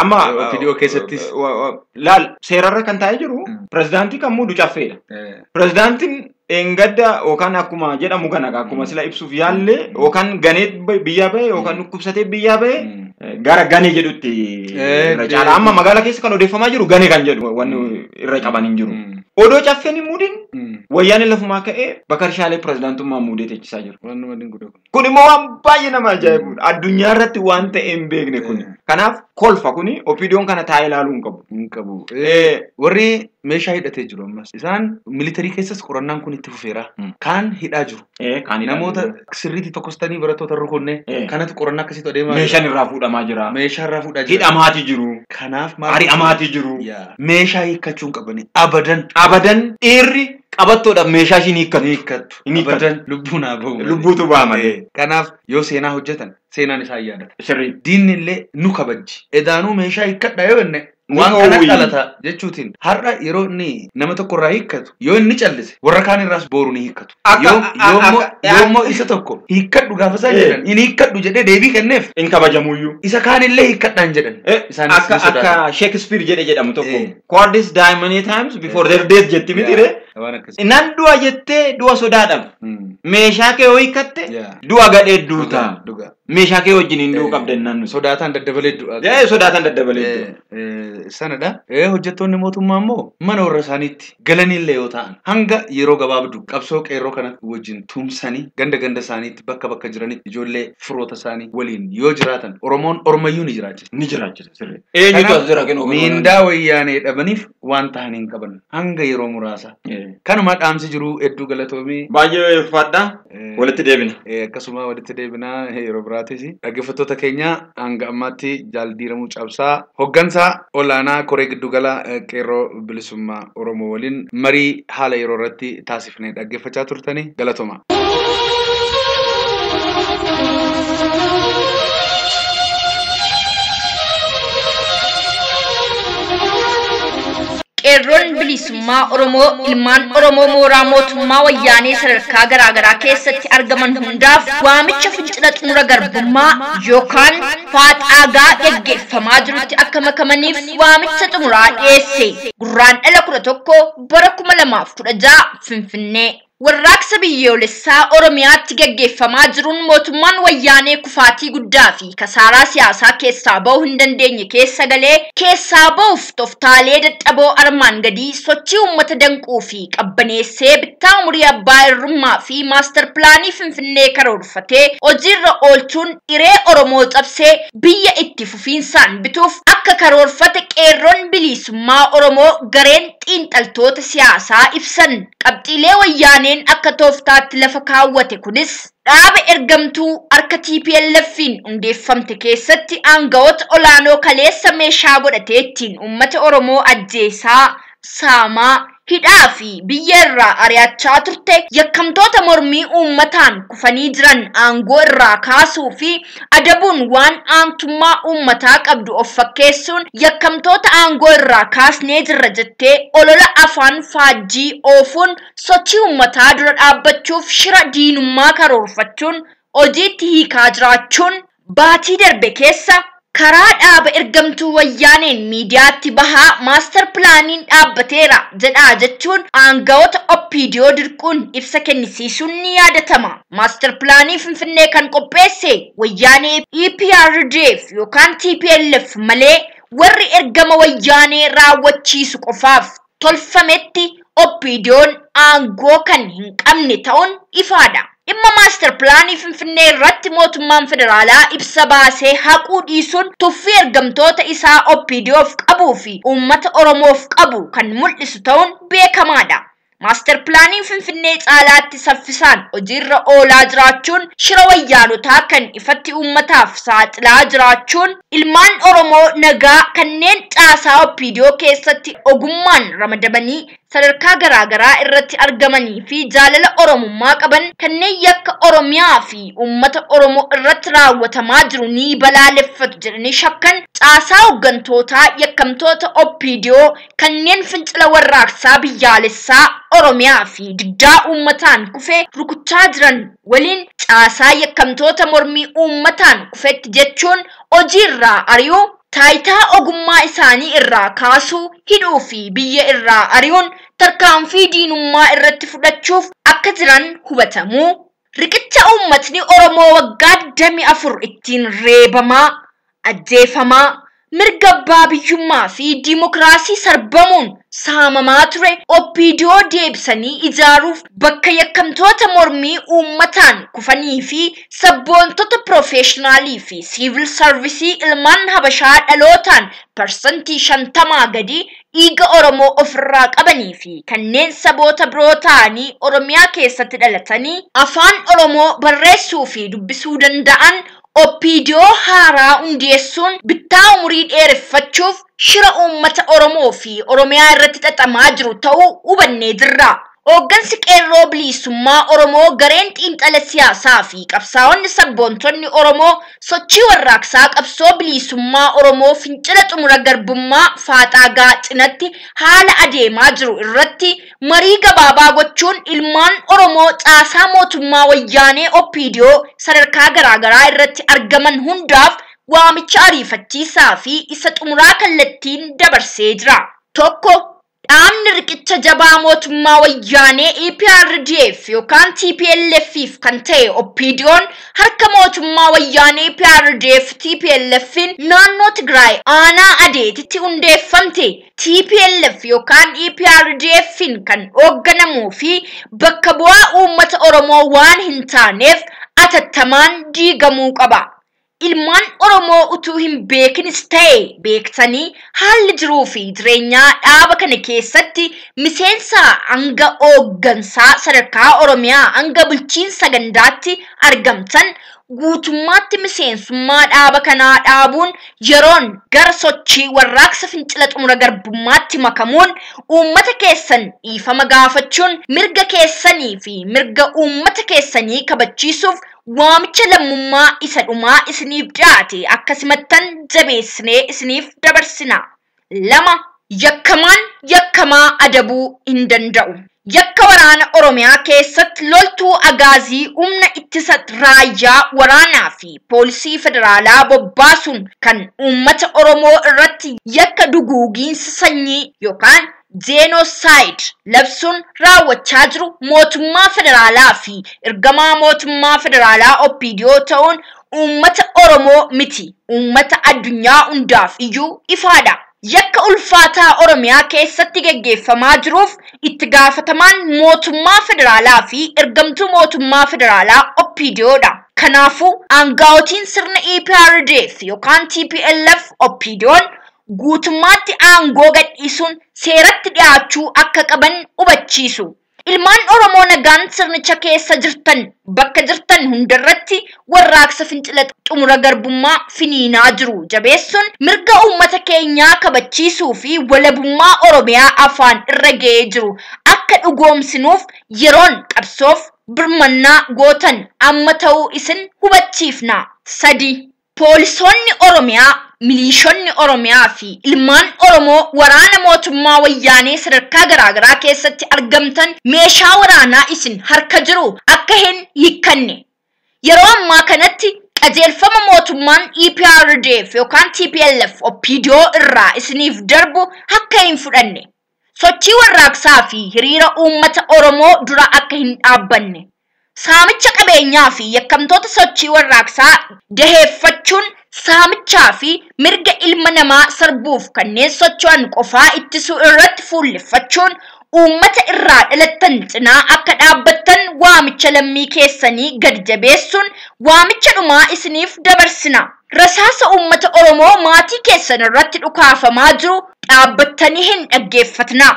Amma OPDO keessattis laal seerarra kan taa'ee jiru pirezidaantii kan muudu caffeedha. Pirezidaantiin engadda yookaan akkuma jedhamu kana akkuma sila ibsuuf yaalle yookaan ganee biyyaa bahe yookaan dhukkubsatee biyyaa bahe gara ganee jedhutti irra caala. Amma magaalaa keessa kan odeeffamaa jiru ganee kan jedhu wanni irra qaban hin jiru. Odoo caffeen hin muudin wayyaan lafumaa ka'ee Bakar Shaalee pirezidaantummaa muudee teechisaa jiru. Kun immoo waan baay'ee nama ajaa'ibudha. Addunyaa irratti waan ta'e hin beekne kun. Kanaaf kolfa kuni OPDO'n kana taa'ee ilaaluu hin qabu. Hin qabu. Warri meeshaa hidhatee jiru ammas. Isaan miilitarii keessas qorannaan kun itti fufeera. Kaan hidhaa jiru. Namoota sirriitti tokkostanii barattoota rukunne kanatu qorannaa akkasiitu adeemaa jira. Meeshaan irraa fuudhamaa jira. Meeshaa irraa fuudhaa jira. Hidhamaatii jiru. Kanaaf maal? Ari'amaatii jiru. Meeshaa hiikkachuu hin qabani. Abadan. Abadan dhiirri qabattoodhaaf meeshaa ishiin hiikkatu. Abadan lubbuun haa bahu. Lubbuutu ba'a malee. Kanaaf yoo seenaa hojjetan seenaan isaan yaadata. Sirrii. Diinni illee nu kabajji. Edaanuu meeshaa hiikkadha yoo jenne Waan kana dhalata jechuutiin har'a yeroo inni nama tokko irraa hiikkatu yoo inni callise warra kaan irraas booru ni hiikkatu. Yoommoo isa tokko hiikkadhu gaafa isaan jedhan inni hiikkadhu jedhee deebii kenneef. In kabajamuyyuu. Isa kaanillee hiikkadhaan jedhan. Akka Shakespeare jedhe jedhamu tokko. Cowardice die many times before their death jetti miti ree. Nan du'a jettee du'a sodaadhaaf. Meeshaa kee yoo hiikkatte du'a gadhee duuta. Meeshaa kee wajjin hin du'uu qabda innaan nuti. Sodaataan daddabalee du'a. Sodaataan daddabalee du'a. Sanadha. Hojjettoonni mootummaa immoo mana warra isaaniitti galaniillee yoo ta'an hanga yeroo gabaabduu qabsoo qeerroo kana wajjin tumsanii ganda ganda isaaniitti bakka bakka jiranitti ijoollee firoota isaanii waliin yoo jiraatan Oromoon Ormayyuu ni jiraachisa. Ni jiraachisa sirrii. Eenyutu as jira kennu? Miindaa wayyaanee dhabaniif waan ta'an hin qaban hanga yeroo muraasa. Kanuma dhaamsi jiru hedduu galatoomii. Baay'ee ulfaadha. Walitti deebina. Akkasuma walitti deebina yeroo biraatis. Dhaggeeffattoota keenya hanga ammaatti jaaldiiramuu cabsaa hoggansaa olaanaa koree giddugala qeerroo bilisummaa Oromoo waliin marii haala yeroo irratti taasifnee dhaggeeffachaa turtanii galatooma. Qeerroon bilisummaa Oromoo ilmaan Oromoo mooraa mootummaa wayyaanee sadarkaa garaagaraa keessatti argaman hundaaf waamicha fincila xumura garbummaa yookaan faaxaagaa geggeeffamaa jirutti akka makamaniif waamicha xumuraa dhiyeesse. Gurraan dhala 11 bara 2016 Finfinnee. Warraaqsa biyyoolessaa Oromiyaatti geggeeffamaa jiruun mootummaan wayyaanee kufaatii guddaa fi kasaaraa siyaasaa keessaa ba'uu hin dandeenye keessa galee keessaa ba'uuf toftaalee dadhaboo armaan gadii sochii uummata danquu fi qabbaneessee bittaa umurii abbaa irrummaa fi maastar pilaanii Finfinnee karoorfatee hojiirra oolchuun hiree Oromoo cabsee biyya itti fufiinsaan bituuf akka karoorfate qeerroon bilisummaa Oromoo gareen xiinxaltoota siyaasaa ibsan. Qabxiilee wayyaanee akka tooftaatti lafa kaawwate kunis dhaaba ergamtuu harka TPLF'n hundeeffamte keessatti aangawoota olaanoo kaleessa meeshaa godhatee ittiin uummata Oromoo ajjeesaa, saamaa, hidhaa fi biyya irraa ari'achaa turte yakkamtoota mormii uummataan kufanii jiran aangoo irraa kaasuu fi adabuun waan aantummaa uummataa qabdu of fakkeessuun yakkamtoota aangoo irraa kaasnee jirra jettee olola afaan faajjii oofuun sochii uummataa dura dhaabbachuuf shira diinummaa karoorfachuun hojiitti hiikaa jiraachuun baatii darbe keessa karaa dhaaba ergamtuu wayyaaneen miidiyaatti bahaa maastar pilaaniin dhaabbateera jedhaa jechuun aangawoota OPDO dirquun ibsa kennisiisuun ni yaadatama. Maastar pilaanii Finfinnee kan qopheesse wayyaanee EPRDF yookaan TPLF malee warri ergama wayyaanee raawwachiisu qofaaf tolfametti OPDO'n aangoo kan hin qabne ta'uun ifaadha. Dhimma maastar pilaanii Finfinnee irratti mootummaan federaalaa ibsa baasee haquu dhiisuun tuffii ergamtoota isaa OPDOf qabuu fi uummata Oromoof qabu kan mul'isu ta'uun beekamaadha. Maastar pilaaniin Finfinnee caalaatti saffisaan hojiirra oolaa jiraachuun shira wayyaanotaa kan ifatti uummataaf saaxilaa jiraachuun ilmaan Oromoo nagaa kanneen caasaa OPDO keessatti ogummaan ramadamanii sadarkaa garaagaraa irratti argamanii fi jaalala Oromummaa qaban kanneen yakka Oromiyaa fi uummata Oromoo irratti raawwatamaa jiru ni balaaleffatu jedhanii shakkan caasaa hooggantootaa yakkamtoota OPDO kanneen fincila warraaqsaa biyyaalessaa Oromiyaa fi diddaa uummataan kufee rukuchaa jiran waliin caasaa yakkamtoota mormii uummataan kufetti jechuun hojiirraa ari'uu taayitaa ogummaa isaanii irraa kaasuu hidhuu fi biyya irraa ari'uun tarkaanfii diinummaa irratti fudhachuuf akka jiran hubatamuu. Riqicha uummatni Oromoo waggaa 24 ittiin reebamaa, ajjeefamaa, mirga abbaa biyyummaa fi diimokiraasii sarbamuun saamamaa ture OPDO deebisanii ijaaruuf bakka yakkamtoota mormii uummataan kufanii fi sabboontota piroofeeshinaalii fi siivil sarvisii ilmaan Habashaa dhalootaan 50% gadi dhiiga Oromoo ofirraa qabanii fi kanneen saboota biroo ta'anii Oromiyaa keessatti dhalatanii afaan Oromoo barreessuu fi dubbisuu danda'an OPDO haaraa hundeessuun bittaa umurii dheereffachuuf shira uummata Oromoo fi Oromiyaa irratti xaxamaa jiru ta'uu hubannee jirra. Hooggansi qeerroo bilisummaa Oromoo gareen xiinxala siyaasaa fi qabsaa'onni sabboontonni Oromoo sochii warraaqsaa qabsoo bilisummaa Oromoo fincila xumura garbummaa faaxaagaa cinatti haala adeemaa jiru irratti marii gabaabaa gochuun ilmaan Oromoo caasaa mootummaa wayyaanee OPDO sadarkaa garaagaraa irratti argaman hundaaf waamicha ariifachiisaa fi isa xumuraa kallattiin dabarsee jira. 1. Dhaabni riqicha jabaa mootummaa wayyaanee EPRDF yookaan TPLF kan ta'e OPDO'n harka mootummaa wayyaanee EPRDF TPLF'n naannoo Tigraay aanaa adeetitti hundeeffamte TPLF yookaan EPRDF'n kan hoogganamuu fi bakka bu'aa uummata Oromoo waan hin taaneef atattamaan diigamuu qaba. Ilmaan Oromoo utuu hin beekinis ta'e beektanii haalli jiruu fi jireenyaa dhaaba kana keessatti miseensa hanga hooggansaa sadarkaa Oromiyaa hanga bulchiinsa gandaatti argamtan guutummaatti miseensummaa dhaaba kanaa dhaabuun yeroon gara sochii warraaqsa fincila xumura garbummaatti makamuun uummata keessan dhiifama gaafachuun mirga keessanii fi mirga uummata keessanii kabachiisuuf waamicha lammummaa isa dhumaa isiniif dhiyaate akkasumattan jabeessinee isiniif dabarsina. 2. Yakkamaan yakkamaa adabuu hin danda'u. Yakka waraana Oromiyaa keessatti loltuu agaazii humna ittisa raayyaa waraanaa fi poolisii federaalaa bobbaasuun kan uummata Oromoo irratti yakka duguugiinsa sanyii yookaan jeenoosaayid labsuun raawwachaa jiru mootummaa federaalaa fi ergamaa mootummaa federaalaa OPDO ta'uun uummata Oromoo miti. Uummata addunyaa hundaaf iyyuu ifaadha. Yakka ulfaataa Oromiyaa keessatti geggeeffamaa jiruuf itti gaafatamaan mootummaa federaalaa fi ergamtuu mootummaa federaalaa OPDOdha. Kanaafuu aangaa'otiin sirna EPRDF yookaan TPLF OPDO'n guutummaatti aangoo gadhiisuun seeratti dhiyaachuu akka qaban hubachiisu. Ilmaan Oromoo nagaan sirnicha keessa jirtan bakka jirtan hundarratti warraaqsa fincila xumura garbummaa finiinaa jiru jabeessuun mirga uummata keenyaa kabachiisuu fi walabummaa Oromiyaa afaan irra ga'ee jiru akka dhugoomsinuuf yeroon qabsoof birmannaa gootan amma ta'uu isin hubachiifna. 3. Poolisoonni Oromiyaa, milishoonni Oromiyaa fi ilmaan Oromoo waraana mootummaa wayyaanee sadarkaa garaagaraa keessatti argamtan meeshaa waraanaa isin harka jiru akka hin hiikkanne. Yeroo ammaa kanatti qajeelfama mootummaan EPRDF yookaan TPLF OPDO irraa isiniif darbu akka hin fudhanne. Sochii warraaqsaa fi hiriira uummata Oromoo dura akka hin dhaabbanne. Saamicha qabeenyaa fi yakkamtoota sochii warraaqsaa daheeffachuun saamichaa fi mirga ilma namaa sarbuuf kanneen socho'an qofaa ittisuu irratti fuulleffachuun uummata irraa dhalattan cinaa akka dhaabbattan waamicha lammii keessanii gad jabeessuun waamicha dhumaa isiniif dabarsina. Rasaasa uummata Oromoo maatii keessan irratti dhukaafamaa jiru dhaabbattanii hin dhaggeeffatina.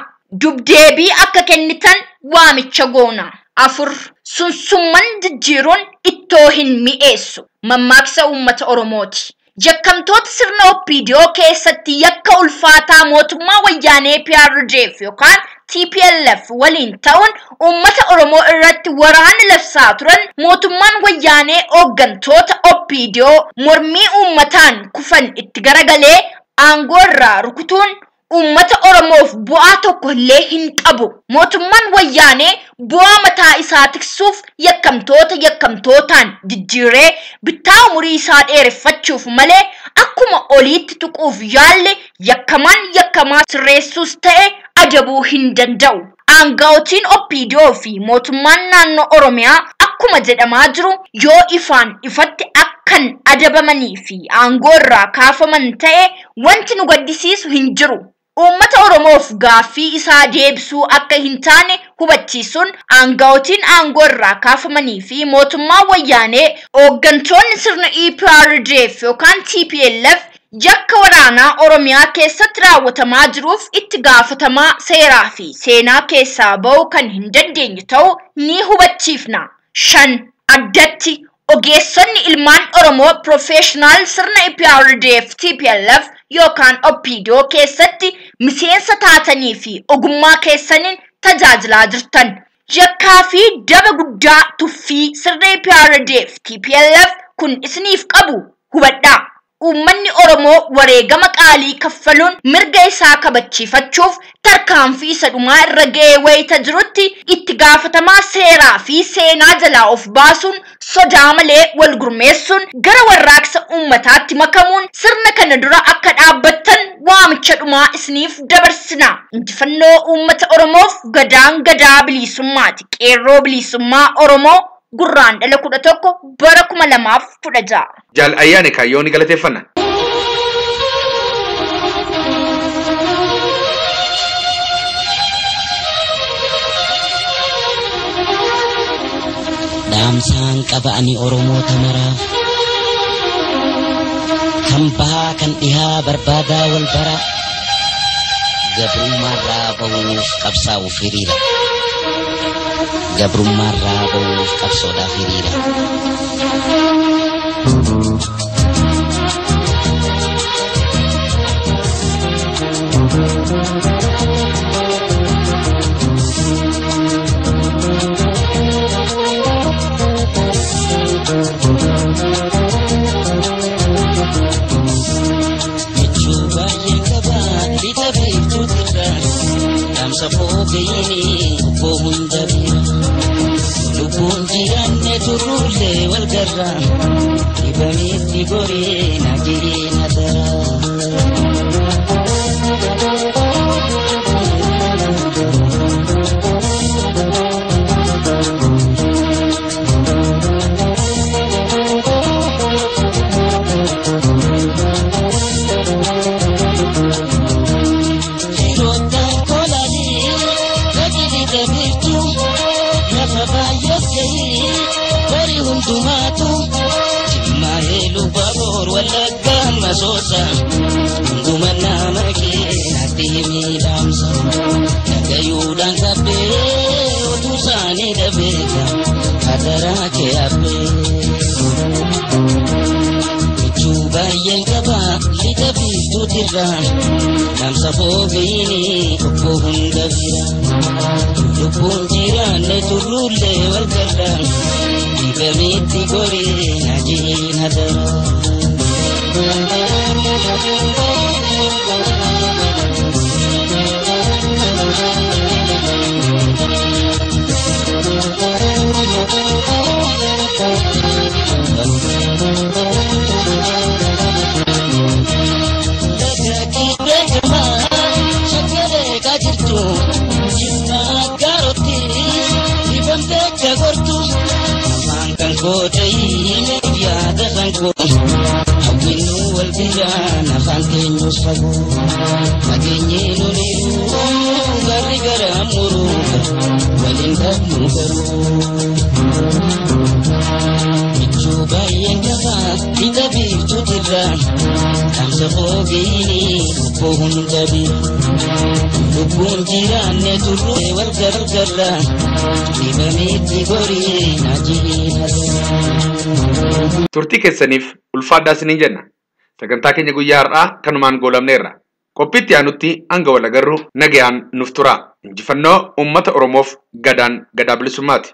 Dubdeebii akka kennitan waamicha goona. 4. Sunsumman jijjiiruun ittoo hin mi'eessu. Mammaaksa uummata Oromooti. Yakkamtoota sirna OPDO keessatti yakka ulfaataa mootummaa wayyaanee PRDF yookaan TPLF waliin ta'uun uummata Oromoo irratti waraana labsaa turan mootummaan wayyaanee hooggantoota OPDO mormii uummataan kufan itti garagalee aangoo irraa rukutuun uummata Oromoof bu'aa tokko illee hin qabu. Mootummaan wayyaanee bu'aa mataa isaa tiksuuf yakkamtoota yakkamtootaan jijjiiree bittaa umurii isaa dheereffachuuf malee akkuma oliitti tuquuf yaalle yakkamaan yakkamaa sirreessuus ta'e adabuu hin danda'u. Aangaa'otiin OPDO fi mootummaan naannoo Oromiyaa akkuma jedhamaa jiru yoo ifaan ifatti akkan adabamanii fi aangoo irraa kaafaman ta'e wanti nu gaddisiisu hin jiru. Uummata Oromoof gaaffii isaa deebisuu akka hin taane hubachiisuun aangaa'otiin aangoo irraa kaafamanii fi mootummaa wayyaanee hooggantoonni sirna EPRDF yookaan TPLF yakka waraanaa Oromiyaa keessatti raawwatamaa jiruuf itti gaafatamaa seeraa fi seenaa keessaa ba'uu kan hin dandeenye ta'uu ni hubachiifna. 5. Addatti ogeessonni ilmaan Oromoo Profeeshinaal sirna EPRDF TPLF yookaan OPDO keessatti miseensa taatanii fi ogummaa keessaniin tajaajilaa jirtan. Yakkaa fi daba guddaa tuffii sirna EPRDF TPLF kun isiniif qabu hubadhaa. Uummanni Oromoo wareegama qaalii kaffaluun mirga isaa kabachiifachuuf tarkaanfii isa dhumaa irra ga'ee wayita jirutti itti gaafatamaa seeraa fi seenaa jalaa of baasuun sodaa malee wal gurmeessuun gara warraaqsa uummataatti makamuun sirna kana dura akka dhaabbattan waamicha dhumaa isiniif dabarsina. Injifannoo uummata Oromoof gadaan gadaa bilisummaati. Qeerroo bilisummaa Oromoo Gurraandhala 11 bara 2016. Jaal Ayyaane Kaayyoo ni galateeffanna. Dhaamsaan qaba ani Oromoota maraaf kan bahaa kan dhihaa barbaadaa wal bara gabrummaarraa bahuuf qabsaa'uuf hiriira. Gabrummaarraa bahuuf qabsoodhaaf hiriira. Michuu baay'een qabaa lixa beektuutirraa dhaamsa foogayini obboo hunda bira. Lubbuun jiraanne turruullee wal garraa dhibameetti goree na jireenya daraa. Firoottan kolanii gadi biiftuu lafa baay'eef gahii bari hundumaatu jimmaa heeluu baboor wallaggaan masoosa hunduma nama keenatti himii dhaamsa dhagayuudhaan sabbee otuu isaanii dhabeeka hadaraa kee abbee. Michuu baay'een qabaa lixa biiftuutirraa dhaamsa foogayini obboo hunda bira. Lubbuun jiraanne turruullee wal garraa dhibameetti goree na jiina daraa. Michuu baay'een qabaa lixa biiftuutirraa dhaamsa foogayini obboo hunda bira. Lubbuun jiraanne turree wal gargarraa dhibameetti goree na jireenya. Turtii keessaniif ulfaadhaa isiniin jenna. Sagantaa keenya guyyaa har'aa kanumaan goolabneerra. Qophiitti aanutti hanga wal agarru nagayaan nuuf tura. Injifannoo uummata Oromoof gadaan gadaa bilisummaati.